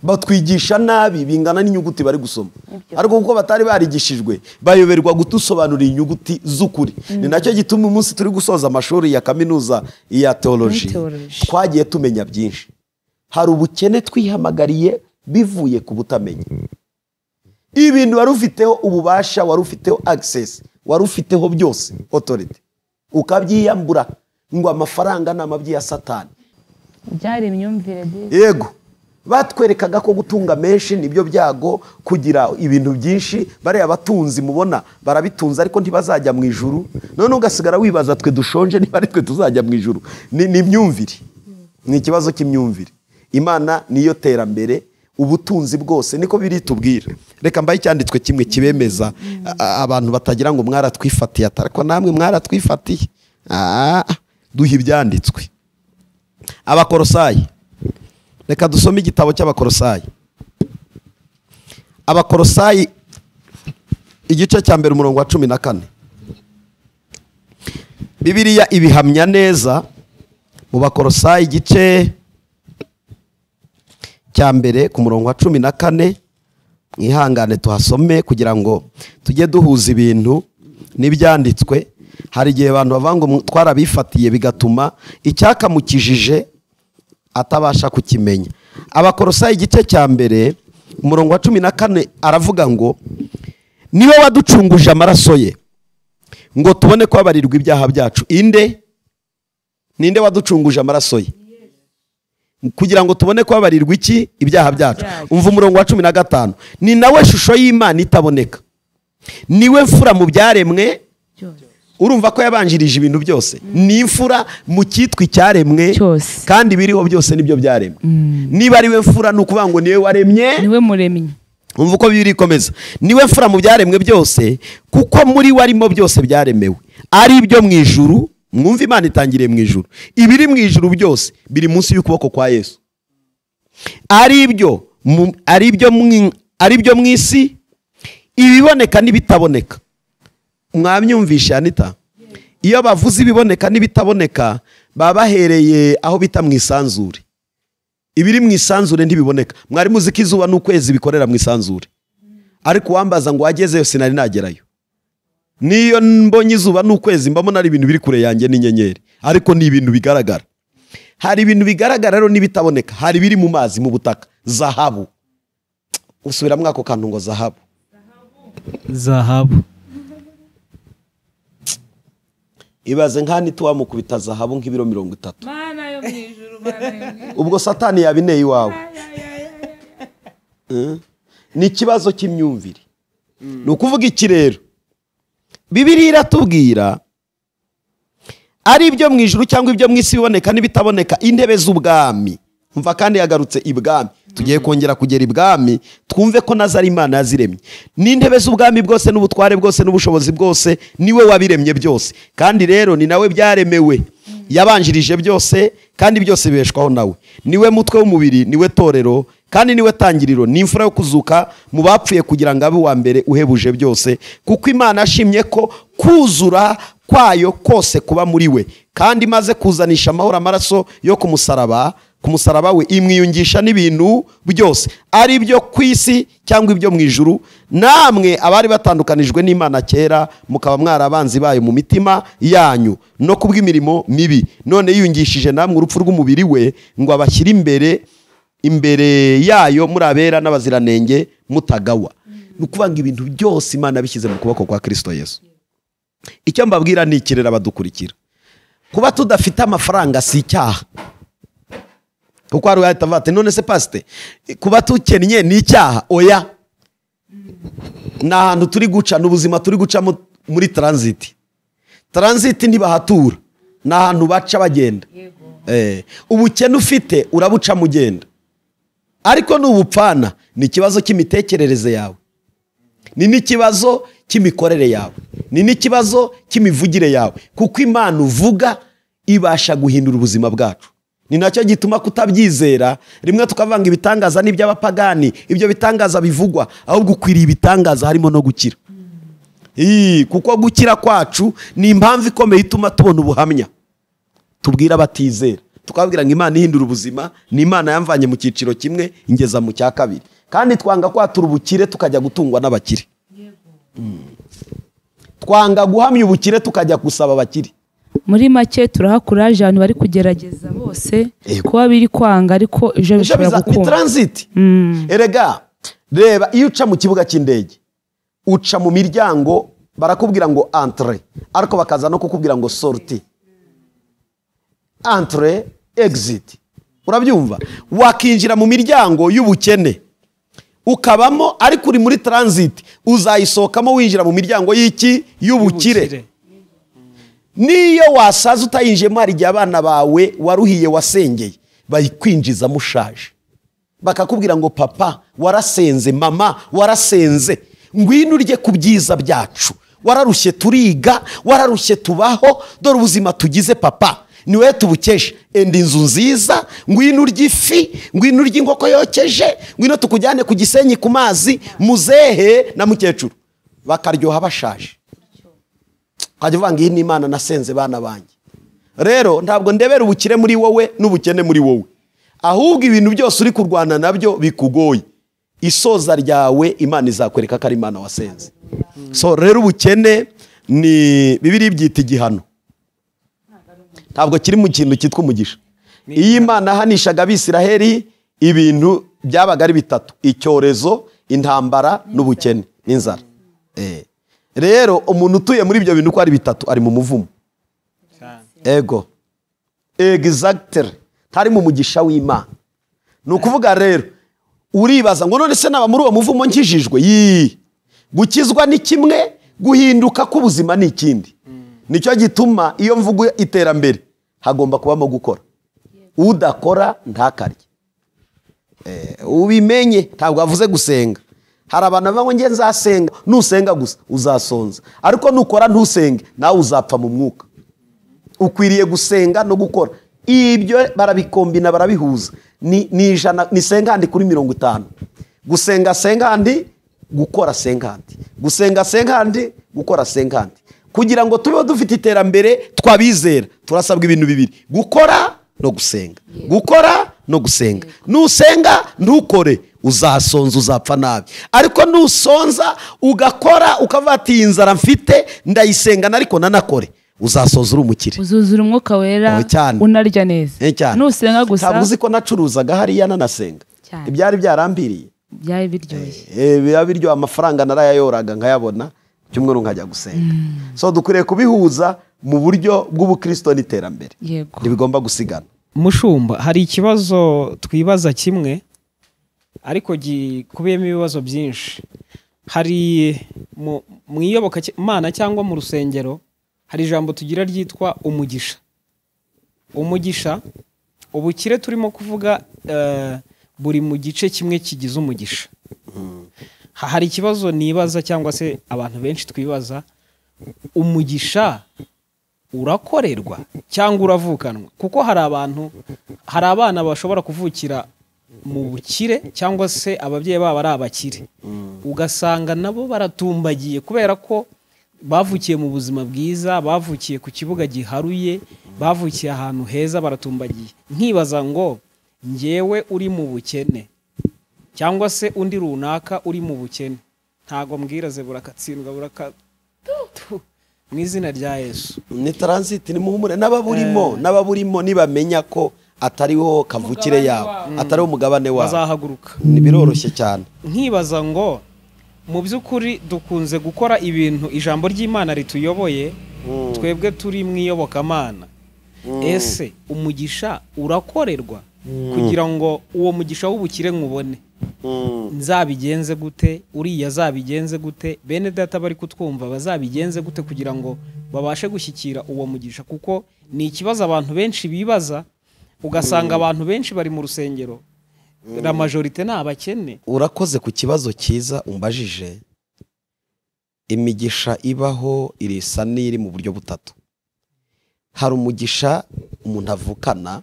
Batwigisha nabi bingana n'inyuguti bari gusoma, ariko kuko batari barigishijwe bayoberwa gutusobanurira inyuguti z'ukuri. Ni nacyo gituma umunsi turi gusoza amashuri ya kaminuza ya theology twagiye tumenya byinshi. Hari ubukene twihamagariye bivuye ku butamenya. Ibintu wari ufiteho ububasha, wari ufiteho access, wari ufiteho byose authority, ukabyiyambura ngo amafaranga ni amabyi ya Satani. Byari imyumvire. Yego, batwerekaga ko gutunga menshi nibyo byago, kugira ibintu byinshi. Bariya abatunzi mubona barabitunze ariko ntibazajya mu ijuru. None ugasigara wibaza twe dushonje niba ari twe tuzajya mu ijuru. Ni imyumvire, ni ikibazo cy'imyumvire. Imana niyo terambere, ubutunzi bwose niko biri tubwira. Reka mbaye icyanditswe kimwe kibemeza abantu batagira ngo mwaratwifatiye, ariko namwe mwaratwifatiye. Duha ibyanditswe. Abakorosayi, reka dusome igitabo cy'Abakorosayi. Abakorosayi igice cya mbere umurongo wa 14. Bibiliya ibihamya neza mu Bakorosayi igice cya mbere ku murongo wa 14. Mwihangane tuhasome kugira ngo tujye duhuza ibintu n'ibyanditswe. Hari igihe abantu bavuga ngo twarabifatiye bigatuma icyakamukijije atabasha kukimenya. Abakorosayi igice cya mbere umurongo wa 14 aravuga ngo niwe waducunguje amaraso ye ngo tubone kubabarirwa ibyaha byacu. Inde? Ninde waducunguje amaraso ye kugira ngo tubone kubabarirwa iki? Ibyaha byacu. Umva umurongo wa 15, ni nawe shusho y'Imana itaboneka, niwe mfura mu byaremwe. Urumva ko yabanjirije ibintu byose, ni imfura mu cyitwa icyaremwe kandi biriho byose nibyo byaremwe. Niba ari we mfura ni ukuvuga ngo niwe waremye, niwe muremye. Umva uko biri komeza, niwe mfura mu byaremwe byose, kuko muri we arimo byose byaremewe, ari ibyo mu ijuru. Mwumva Imana itangiriye mu ijuru, ibiri mu ijuru byose biri munsi y'ukuboko kwa Yesu, ari ibyo mu isi, ibiboneka n'ibitaboneka. Mwamyumvisha Anita? Iyo bavuze ibiboneka n'ibitaboneka babahereye aho bita mu isanzure. Ibiri mu isanzure ntibiboneka. Mwari muzi ko izuba n'ukwezi bikorera mu isanzure, ariko wambaza ngo wagezeyo sinari nagerayo. Niyo mbonye izuba n'ukwezi mbamo ari ibintu biri kure yanjye n'inyenyeri, ariko ni ibintu bigaragara. Hari ibintu bigaragara rero n'ibitaboneka. Hari biri mu mazi, mu butaka, zahabu. Usubira mwako kantu ngo zahabu. Zahabu. Ibaze nkani tuwamukubita zahabu nk'ibiro 30. Mana yo mu ijuru, mana yo mu ijuru. Ubwo Satani yabineye iwawe. Ni ikibazo cy'imyumvire. Ni ukuvuga iki rero? Bibiliya iratubwira ari ibyo mu ijuru cyangwa ibyo mu isi biboneka n'ibitaboneka, intebe z'ubwami. Umva kandi yagarutse ibwami. Tugiye kongera kugera ibwami twumve ko nazari Imana yaziremye. N'intebe z'ubwami bwose n'ubutware bwose n'ubushobozi bwose niwe wabiremye byose, kandi rero ni nawe byaremewe. Yabanjirije byose kandi byose bibeshwaho nawe. Niwe mutwe w'umubiri, niwe torero, kandi niwe tangiriro, ni imfura yo kuzuka mu bapfuye kugira ngo abe uwa mbere uhebuje byose, kuko Imana ashimye ko kuzura kwayo kose kuba muri we, kandi imaze kuzanisha amahoro amaraso yo ku musaraba we, imwiyungisha n'ibintu byose, ari ibyo ku isi cyangwa ibyo mu ijuru. Namwe abari batandukanijwe n'Imana kera mukaba mwarabanzi bayo mu mitima yanyu no kubw'imirimo mibi, none yiyungishije namwe urupfu rw'umubiri we ngo abashyire imbere yayo muri abera n'abaziranenge mutagawa. Ni ukuvuga ngo ibintu byose Imana bishyize mu kuboko kwa Kristo Yesu. Icyo mbabwira ni ikirera abadukurikira, kuba tudafite amafaranga si icyaha. Kuko hari uhita avuga ati none se pasite kuba tukennye ni icyaha? Oya, ni ahantu turi guca, ni ubuzima turi gucamo muri transit. Transit ntibahatura, ni ahantu baca bagenda. Ubukene ufite urabuca mugenda, ariko n'ubupfana ni ikibazo cy'imitekerereze yawe, ni n'ikibazo cy'imikorere yawe, ni n'ikibazo cy'imivugire yawe, kuko Imana uvuga ibasha guhindura ubuzima bwacu. Ni nacyo gituma kutabyizera rimwe tukavanga ibitangaza n'iby'abapagani, ibyo bitangaza bivugwa, ahubwo ukwiriye ibitangaza harimo no gukira. Kuko gukira kwacu ni impamvu ikomeye ituma tubona ubuhamya tubwira abatizera, tukababwira ngo Imana ihindura ubuzima, ni Imana yamvanye mu cyiciro kimwe ingeza mu cya kabiri. Kandi twanga kwatura ubukire tukajya gutungwa n'abakire. Twanga guhamya ubukire tukajya gusaba abakire. Muri make turahakuraje abantu bari kugerageza bose kuba biri kwanga, ariko ejo bishobora gukunda. Ni transit. Erega reba, iyo uca mu kibuga cy'indege uca mu miryango barakubwira ngo entre, ariko bakaza no kukubwira ngo sortie. Entre, exit. Urabyumva? Wakinjira mu miryango y'ubukene ukabamo, ariko uri muri transit, uzayisohokamo winjira mu miryango y'iki? Y'ubukire. Niyo wasaza utayinjiyemo, hari igihe abana bawe waruhiye wasengeye bayikwinjiza mushaje, bakakubwira ngo papa warasenze, mama warasenze, ngwino urye ku byiza byacu, wararushye turiga, wararushye tubaho, dore ubuzima tugize papa niwe tubukesha, enda inzu nziza, ngwino urye ifi, ngwino urye inkoko yokeje, ngwino tukujyane ku Gisenyi ku mazi, muzehe na mukecuru bakaryoha bashaje. Ukajya uvuga ngo iyi ni Imana nasenze bana banjye. Rero ntabwo ndebera ubukire muri wowe n'ubukene muri wowe, ahubwo ibintu byose uri kurwana nabyo bikugoye, isoza ryawe Imana izakwereka ko ari Imana wasenze. So rero ubukene ni Bibiliya ibyita igihano, ntabwo kiri mu kintu cyitwa umugisha. Iyo Imana ahanishaga Abisiraheli ibintu byabaga ari bitatu: icyorezo, intambara n'ubukene n'inzara. Rero umuntu utuye muri ibyo bintu uko ari bitatu ari mu muvumo. Ego. Exactly. Ntari mu mugisha w'Imana. Ni ukuvuga rero uribaza ngo none se naba muri uwo muvumo nkijijwe? Gukizwa ni kimwe, guhinduka k'ubuzima ni ikindi. Nicyo gituma iyo mvugo iterambere hagomba kubamo gukora. Udakora ntakarye. Ubimenye ntabwo avuze gusenga. Hari abantu bavuga ngo nge nzasenga, nusenga gusa uzasonza, ariko nukora ntusenge nawe uzapfa mu mwuka. Ukwiriye gusenga no gukora, ibyo barabikombina barabihuza. Ni 100, ni 50 kuri 50. Gusenga 50, gukora 50. Gusenga 50, gukora 50. Kugira ngo tube dufite iterambere twabizera, turasabwa ibintu bibiri: gukora no gusenga. Gukora no gusenga. Nusenga ntukore uzasonza, uzapfa nabi. Ariko nusonza ugakora ukavati inzara mfite ndayisenga ariko nanakore, uzasoza uri umukire, uzuzura umwuka wera, unarya neza. Nusenga gusa. Ntabwo uzi ko nacuruzaga hariya nanasenga, ibyari byarambiriye byari biryoshye, biba biryo, amafaranga narayayoraga nkayabona, cyumweru nkajya gusenga. So dukwiriye kubihuza mu buryo bw'ubukristo n'iterambere, ntibigomba gusigana. Mushumba, hari ikibazo twibaza kimwe ariko gikubiyemo ibibazo byinshi. Hari mu iyobokamana cyangwa mu rusengero hari ijambo tugira ryitwa umugisha. Umugisha, ubukire turimo kuvuga buri mu gice kimwe kigize umugisha. Hari ikibazo nibaza cyangwa se abantu benshi twibaza, umugisha urakorerwa cyangwa uravukanwa? Kuko hari abantu, hari abana bashobora kuvukira mu bukire cyangwa se ababyeyi babo ari abakire, ugasanga nabo baratumbagiye kubera ko bavukiye mu buzima bwiza, bavukiye ku kibuga giharuye, bavukiye ahantu heza, baratumbagiye. Nkibaza ngo njyewe uri mu bukene cyangwa se undi runaka uri mu bukene, ntago mbwira ze burakatsindwa buraka mu izina rya Yesu. Ni transit, ni muhumure n'ababurimo, n'ababurimo nibamenya ko atariho kavukire yabo, atariho umugabane wabo, bazahaguruka. Ni biroroshye cyane. Nkibaza ngo mu by'ukuri dukunze gukora ibintu ijambo ry'Imana rituyoboye, twebwe turi mu iyobokamana. Ese umugisha urakorerwa? Kugira ngo uwo mugisha w'ubukire nkubone, nzabigenze gute? Uriya azabigenze gute? Bene data bari kutwumva bazabigenze gute kugira ngo babashe gushyikira uwo mugisha? Kuko ni ikibazo abantu benshi bibaza, ugasanga abantu benshi bari mu rusengero, la majorité ni abakene. Urakoze ku kibazo cyiza umbajije. Imigisha ibaho irisa n'iri mu buryo butatu. Hari umugisha umuntu avukana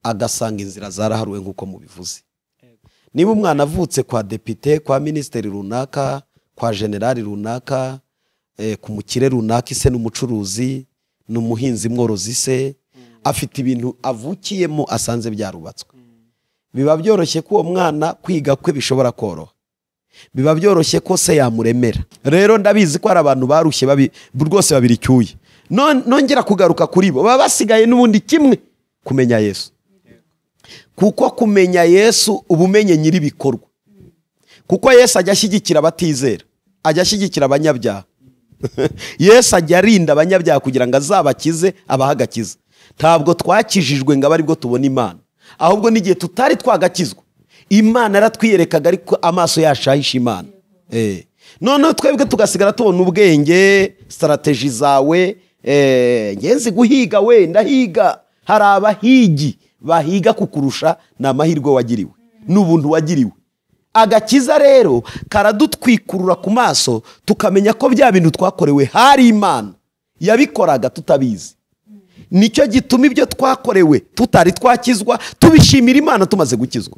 agasanga inzira zaraharuwe nk'uko mubivuze. Niba umwana avutse kwa depite, kwa minisiteri runaka, kwa generali runaka, ku mukire runaka, ise n'umucuruzi, n'umuhinzi mworozi se, afite ibintu avukiyemo asanze byarubatswe. Biba byoroshye ko uwo mwana kwiga kwe bishobora koroha. Biba byoroshye ko se yamuremera. Rero ndabizi ko hari abantu barushye rwose babiri icyuye. Nongera kugaruka kuri bo, baba basigaye n'ubundi kimwe, kumenya Yesu. Kuko kumenya Yesu ubumenye nyiri bikorwa. Kuko Yesu ajya ashyigikira abatizera, ajya ashyigikira abanyabyaha. Yesu ajya arinda abanyabyaha kugira ngo azabakize, abahe agakiza. Ntabwo twakijijwe ngo abe aribwo tubona Imana, ahubwo n'igihe tutari twagakizwa Imana yaratwiyerekaga, ariko amaso yacu ahisha Imana. Noneho twebwe tugasigara tubona ubwenge, strategy zawe, ngenzi guhiga we ndahiga. Hari abahigi bahiga kukurusha, ni amahirwe wagiriwe n'ubuntu wagiriwe. Agakiza rero karadutwikurura ku maso, tukamenya ko bya bintu twakorewe hari Imana yabikoraga tutabizi. Nicyo gituma ibyo twakorewe tutari twakizwa tubishimira Imana tumaze gukizwa.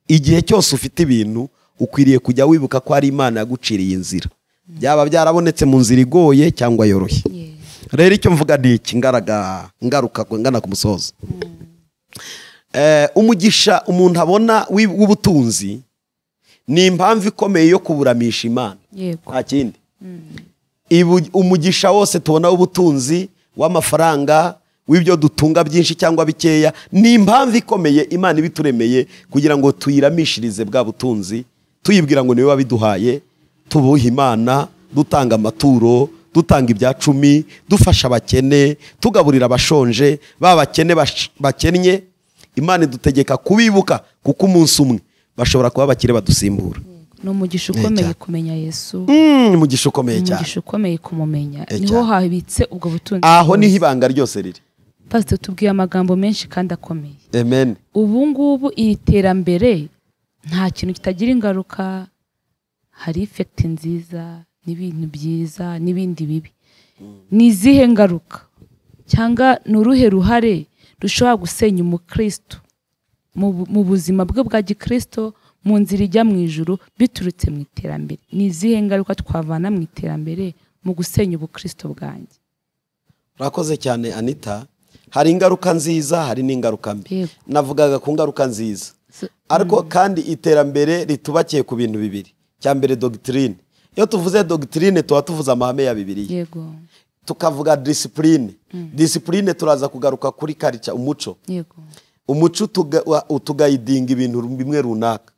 Igihe cyose ufite ibintu ukwiriye kujya wibuka ko ari Imana yaguciriye inzira, byaba byarabonetse mu nzira igoye cyangwa yoroshye. Rero icyo mvuga ni iki, ngaruka ngana ku musozo. Umugisha umuntu abona w'ubutunzi ni impamvu ikomeye yo kuburamisha Imana. Nta kindi. Umugisha wose tubona w'ubutunzi, w'amafaranga, w'ibyo dutunga byinshi cyangwa bikeya, ni impamvu ikomeye Imana ibituremeye kugira ngo tuyiramishirize bwa butunzi, tuyibwira ngo niwe wabiduhaye, tubuha Imana, dutanga amaturo, dutanga ibya cumi, dufasha abakene, tugaburira abashonje, ba bakene bakennye. Imana idutegeka kubibuka kuko umunsi umwe bashobora kuba bakire badusimbura. Ni umugisha ukomeye kumenya Yesu. Umugisha ukomeye cyane. Umugisha ukomeye kumumenya. Niho habitse ubwo butunzi. Aho niho ibanga ryose riri. Pastor, tubwiye amagambo menshi kandi akomeye. Amen. Ubu ngubu iri terambere nta kintu kitagira ingaruka, hari effect nziza n'ibintu byiza n'ibindi bibi. Ni izihe ngaruka cyangwa ni uruhe ruhare rushobora gusenya umukristo mu buzima bwe bwa gikristo, mu nzira ijya mu ijuru biturutse mu iterambere? Ni izihe ngaruka twavana mu iterambere mu gusenya ubukristo bwanjye? Urakoze cyane Anita. Hari ingaruka nziza, hari n'ingaruka mbi. Navugaga ku ngaruka nziza, ariko kandi iterambere ritubakiye ku bintu bibiri. Cya mbere, doctrine. Iyo tuvuze doctrine tuba tuvuze amahame ya Bibiliya. Yego. Tukavuga discipline. Discipline turaza kugaruka kuri culture, umuco. Yego. Umuco utugayidinga ibintu bimwe runaka.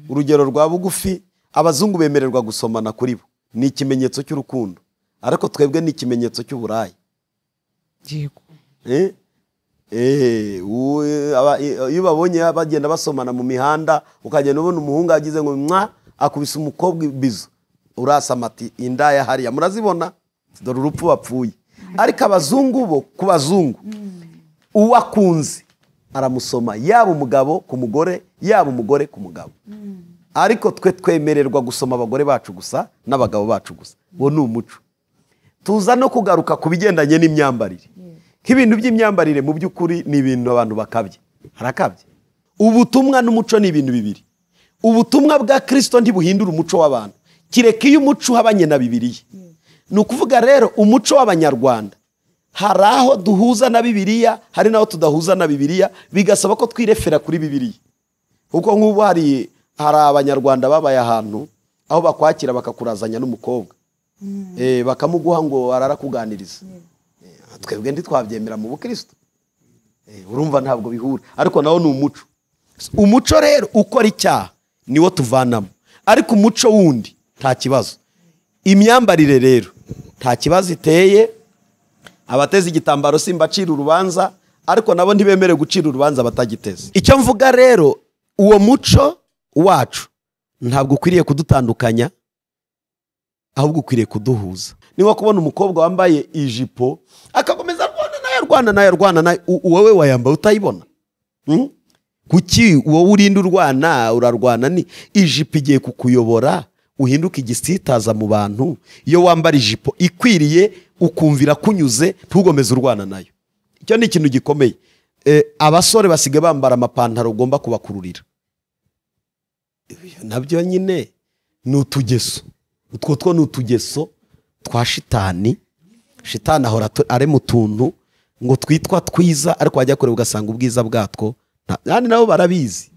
Urugero rwa bugufi, abazungu bemererwa gusomana kuri bo, ni ikimenyetso cy'urukundo, ariko twebwe ni ikimenyetso cy'uburaya. Yego. Iyo babonye bagenda basomana mu mihanda, ukagenda ubona umuhungu agize ngo mwa akubise umukobwa ibizo, urasama ati indaya hariya murazibona, dore urupfu bapfuye. Ariko abazungu bo, ku bazungu uwakunze aramusoma, yaba umugabo ku mugore, yaba umugore ku mugabo. Ariko twe twemererwa gusoma abagore bacu gusa n'abagabo bacu gusa. Uwo ni umuco. Tuza no kugaruka ku bigendanye n'imyambarire. Nk'ibintu by'imyambarire mu by'ukuri ni ibintu abantu bakabye. Harakabye. Ubutumwa n'umuco ni ibintu bibiri. Ubutumwa bwa Kristo ntibuhindura umuco w'abantu, kireka iyo umuco uhabanye na Bibiliya. Ni ukuvuga rero umuco w'abanyarwanda hari aho duhuza na Bibiliya, hari naho tudahuza na Bibiliya, bigasaba ko twirefera kuri Bibiliya. Kuko nk'ubu hari abanyarwanda babaye ahantu aho bakwakira bakakurazanya n'umukobwa, bakamuguha ngo ararakuganiriza. Twebwe ntitwabyemera mu bukristo. Urumva ntabwo bihura, ariko nawo ni umuco. Umuco rero ukora icyaha niwo tuvanamo, ariko umuco wundi nta kibazo. Imyambarire rero nta kibazo iteye. Abateze igitambaro simbacira urubanza, ariko nabo ntibemere gucira urubanza batagiteze. Icyo mvuga rero, uwo muco wacu ntabwo ukwiriye kudutandukanya, ahubwo ukwiriye kuduhuza. Niba kubona umukobwa wambaye ijipo akakomeza arwana nayo, arwana nayo, arwana nayo, wowe wayambaye utayibona. Kuki wowe urinda urwana, urarwana ni ijipo igiye kukuyobora, Uhinduka igisitaza mu bantu iyo wambara ijipo ikwiriye ukumvira kunyuze, ntugomeze urwana nayo. Icyo ni ikintu gikomeye. Abasore basigaye bambara amapantaro ugomba kubakururira, nabyo nyine ni utugeso. Utwo two ni utugeso twa shitani. Shitani ahora ari mu tuntu ngo twitwa twiza, ariko wajya kure ugasanga ubwiza bwatwo kandi nabo barabizi.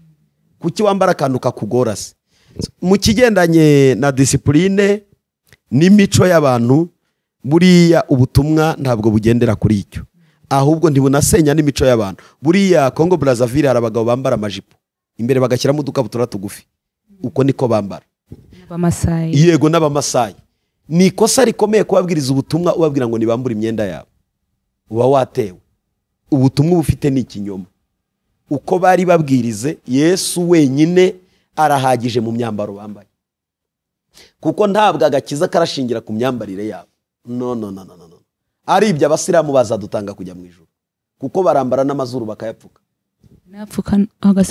Kuki wambara akantu kakugora se? Mu kigendanye na disipurine n'imico y'abantu, buriya ubutumwa ntabwo bugendera kuri icyo, ahubwo ntibunasenya n'imico y'abantu. Buriya Congo Brazzaville hari abagabo bambara amajipo imbere bagashyiramo udukabutura tugufi, uko niko bambara. Abamasayi. Yego, n'abamasayi. Ni ikosa rikomeye kubabwiriza ubutumwa ubabwira ngo nibambure imyenda yabo, uba watewe. Ubutumwa bufite ni ikinyoma. Uko bari babwirize Yesu wenyine arahagije mu myambaro bambaye, kuko ntabwo agakiza karashingira ku myambarire yabo. No no no no no. Ari ibyo abasilamu bazadutanga kujya mu ijuru, kuko barambara n'amazuru bakayapfuka.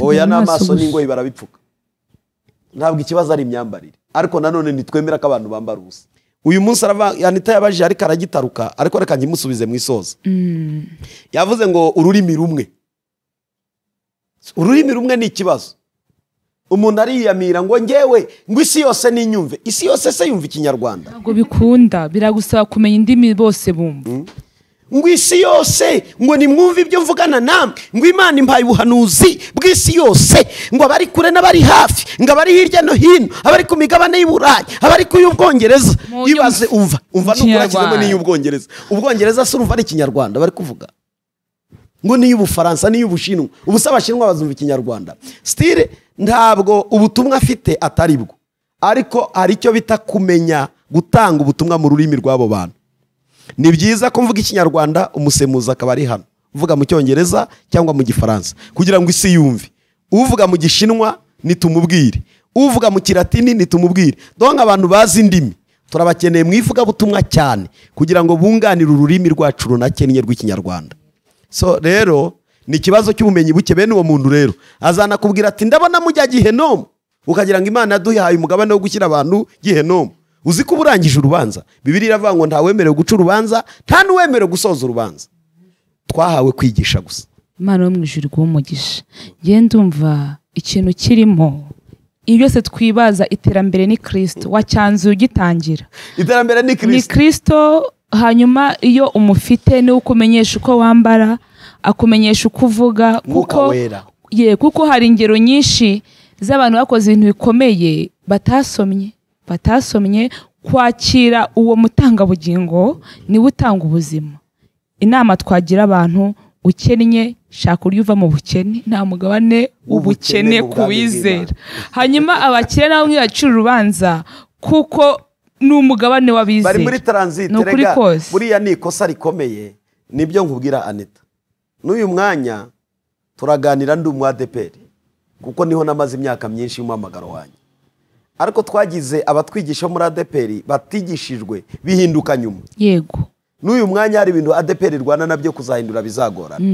Oya, n'amaso n'ingoyi barabipfuka. Ntabwo ikibazo ari imyambarire, ariko nanone ntitwemera ko abantu bambara ubusa. Uyu munsi Anita yabajije ariko aragitaruka, ariko reka nkimusubize mu isoza. Yavuze ngo ururimi rumwe. Ururimi rumwe ni ikibazo. Umuntu ariyamira ngo ngewe ngo isi yose ninyumve. Isi yose se yumva ikinyarwanda? Ntabwo bikunda, biragusaba kumenya indimi bose bumva. Ngo isi yose ngo nimwumve ibyo mvugana namwe, ngo Imana impaye ubuhanuzi bw'isi yose, ngo abari kure n'abari hafi, ngo abari hirya no hino, abari ku migabane y'Uburayi, abari ku y'Ubwongereza. Ibaze umva n'ukurakizemo n'iy'Ubwongereza. Ubwongereza se urumva ari ikinyarwanda bari kuvuga? Ngo n'iy'Ubufaransa n'iy'Ubushinwa. Ubusa abashinwa bazumva ikinyarwanda. Stile ntabwo ubutumwa afite atari bwo, ariko hari icyo bita kumenya gutanga ubutumwa mu rurimi rw'abo bantu. Ni byiza ko mvuga ikinyarwanda umusemuzi akaba ari hano, uvuga mu cyongereza cyangwa mu gifaransa kugira ngo isi yumve. Uvuga mu gishinwa nitumubwire, uvuga mu kilatini nitumubwire. Donc abantu bazi indimi turabakeneye mu ivugabutumwa cyane kugira ngo bunganire ururimi rwacu runakennye rw'ikinyarwanda. So rero ni ikibazo cy'ubumenyi buke. Bene uwo muntu rero azanakubwira ati ndabona mujya gihenomu, ukagira ngo Imana yaduhaye umugabane wo gushyira abantu gihenomu. Uzi ko urangije urubanza. Bibiliya iravuga ngo ntawemerewe guca urubanza, nta n'uwemerewe gusoza urubanza. Twahawe kwigisha gusa. Imana yo mu ijuru iguhe umugisha. Ngiye ndumva ikintu kirimo ibyo byose twibaza, iterambere ni Kristo wacyanzuye ugitangira. Iterambere ni Kristo. Ni Kristo. Hanyuma iyo umufite ni ukumenyesha uko wambara, akumenyesha uko uvuga, kuko ye kuko hari ingero nyinshi z'abantu bakoze ibintu bikomeye batasomye kwakira uwo mutanga bugingo niwe utanga ubuzima. Inama twagira abantu, ukennye shaka uryo uva mu bukene, nta mugabane ubukene kuwizera. Hanyuma abakire nabo mwiyacira urubanza kuko ni umugabane w'abizera. Bari muri transit. Rega buriya ni ikosa rikomeye. Nibyo nkubwira Anita, n'uyu mwanya turaganira ndi umu ADPR kuko niho namaze imyaka myinshi y'umuhamagaro wanjye. Ariko twagize abatwigisha muri ADPR batigishijwe bihinduka nyuma. Yego. N'uyu mwanya hari ibintu ADPR rwana nabyo kuzahindura bizagorana.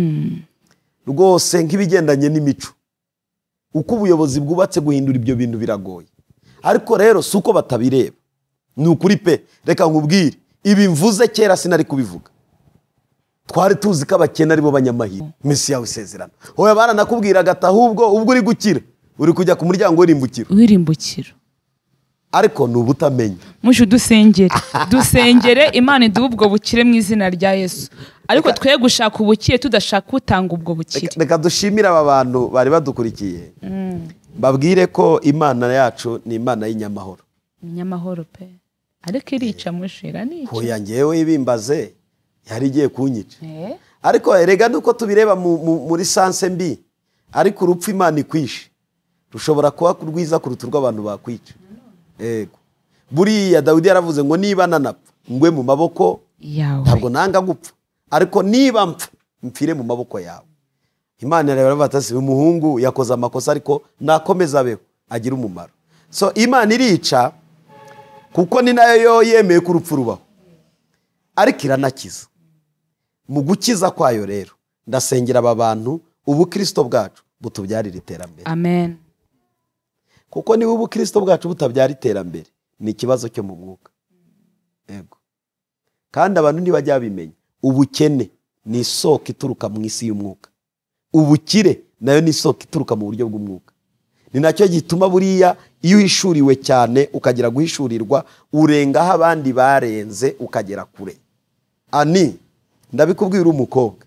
Rwose nk'ibigendanye n'imico, uko ubuyobozi bwubatse guhindura ibyo bintu biragoye. Ariko rero si uko batabireba, ni ukuri pe. Reka nkubwire, ibi mvuze kera sinari kubivuga. Twari tuzi ko abakene aribo banyamahirwe. Mesi yawe isezerano. Hoya baranakubwiraga ati ahubwo ubwo uri gukira uri kujya ku muryango w'irimbukiro. W'irimbukiro. Ariko ni ubutamenya. Mushu dusengere. Dusengere Imana iduhe ubwo bukire mu izina rya Yesu. Ariko twe gushaka ubukire tudashaka utanga ubwo bukire. Reka dushimire aba bantu bari badukurikiye. Babwire ko Imana yacu ni Imana y'inyamahoro. Inyamahoro pe. Ariko irica mushira nica. Hoya ngewe ibimbaze yari igiye kunyica. Ariko erega nuko tubireba muri sanse mbi, ariko urupfu Imana ikwishe rushobora kuba rwiza kuruta urw'abantu bakwica. Yego. Buriya Dawidi yaravuze ngo niba nanapfa ngwe mu maboko yawe, ntabwo nanga gupfa, ariko niba mpfa mpfire mu maboko yawe. Imana irareba ati umuhungu yakoze amakosa ariko nakomeza abeho agira umumaro. So Imana irica kuko ni nayo yemeye ko urupfu rubaho, ariko iranakiza. Mu gukiza kwayo rero ndasengera aba bantu ubukristo bwacu butubyarira iterambere. Amen. Kuko niba ubukristo bwacu butabyara iterambere Ni ikibazo cyo mu mwuka. Yego. Kandi abantu ntibajya babimenya. Ubukene ni isoko ituruka mu isi y'umwuka. Ubukire nayo ni isoko ituruka mu buryo bw'umwuka. Ni nacyo gituma buriya iyo uhishuriwe cyane ukagira guhishurirwa, urengaho abandi barenze ukagera kure. Ani ndabikubwira umukobwa,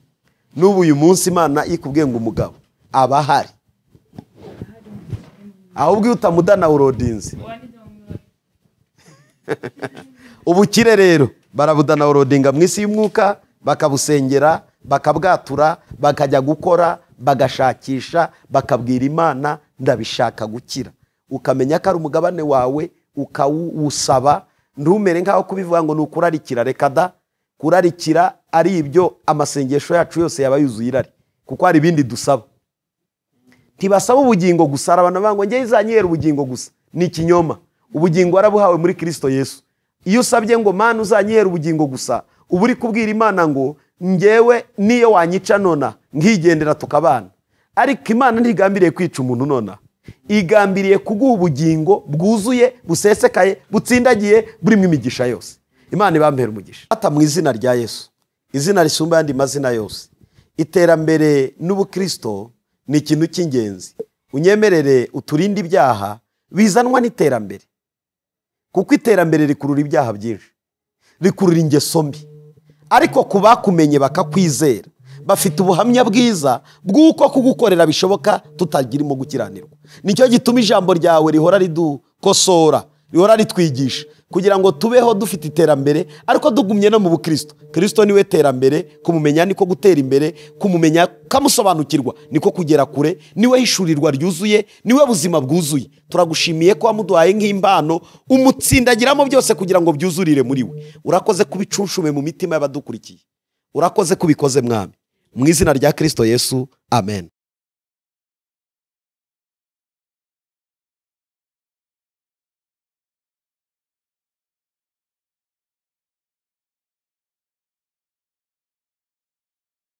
n'ubu uyu munsi Imana ikubwiye ngo umugabo aba ahari, ahubwo iyo utamudana urodinze. Ubukire rero barabudana urodinga mu isi y'umwuka, bakabusengera, bakabwatura, bakajya gukora, bagashakisha, bakabwira Imana ndabishaka gukira. Ukamenya ko ari umugabane wawe, ukawusaba. Ntumere nkaho kubivuga ngo ni ukurarikira. Reka da, kurarikira ari ibyo amasengesho yacu yose yaba yuzuye irari, kuko hari ibindi dusaba. Ntibasaba ubugingo gusa. Hari abantu bavuga ngo njye izanyihera ubugingo gusa. Ni ikinyoma. Ubugingo warabuhawe muri Kristo Yesu. Iyo usabye ngo Mana uzanyihera ubugingo gusa, uba uri kubwira Imana ngo njyewe niyo wanyica nona nkigendera tukabana. Ariko Imana ntigambiriye kwica umuntu nona, igambiriye kuguha ubugingo bwuzuye, busesekaye, butsindagiye, burimo imigisha yose. Imana ibampera umugisha. Ata mu izina rya Yesu, izina risumba ayandi mazina yose. Iterambere n'ubukristo ni ikintu cy'ingenzi. Unyemerere uturinde ibyaha bizanwa n'iterambere, kuko iterambere rikurura ibyaha byinshi, rikurura ingeso mbi. Ariko ku bakumenye bakakwizera, bafite ubuhamya bwiza bw'uko kugukorera bishoboka tutagirimo gukiranirwa. Nicyo gituma ijambo ryawe rihora ridukosora, rihora ritwigisha, kugira ngo tubeho dufite iterambere ariko dugumye no mu bukristo. Kristo niwe terambere, kumumenya niko gutera imbere, kumumenya kamusobanukirwa niko kugera kure, niwe hishurirwa ryuzuye, niwe buzima bwuzuye. Turagushimiye ko wamuduhaye nk'impano, umutsindagiramo byose kugira ngo byuzurire muri we. Urakoze kubicunshume mu mitima y'abadukurikiye. Urakoze kubikoze Mwami. Mu izina rya Kristo Yesu, amen.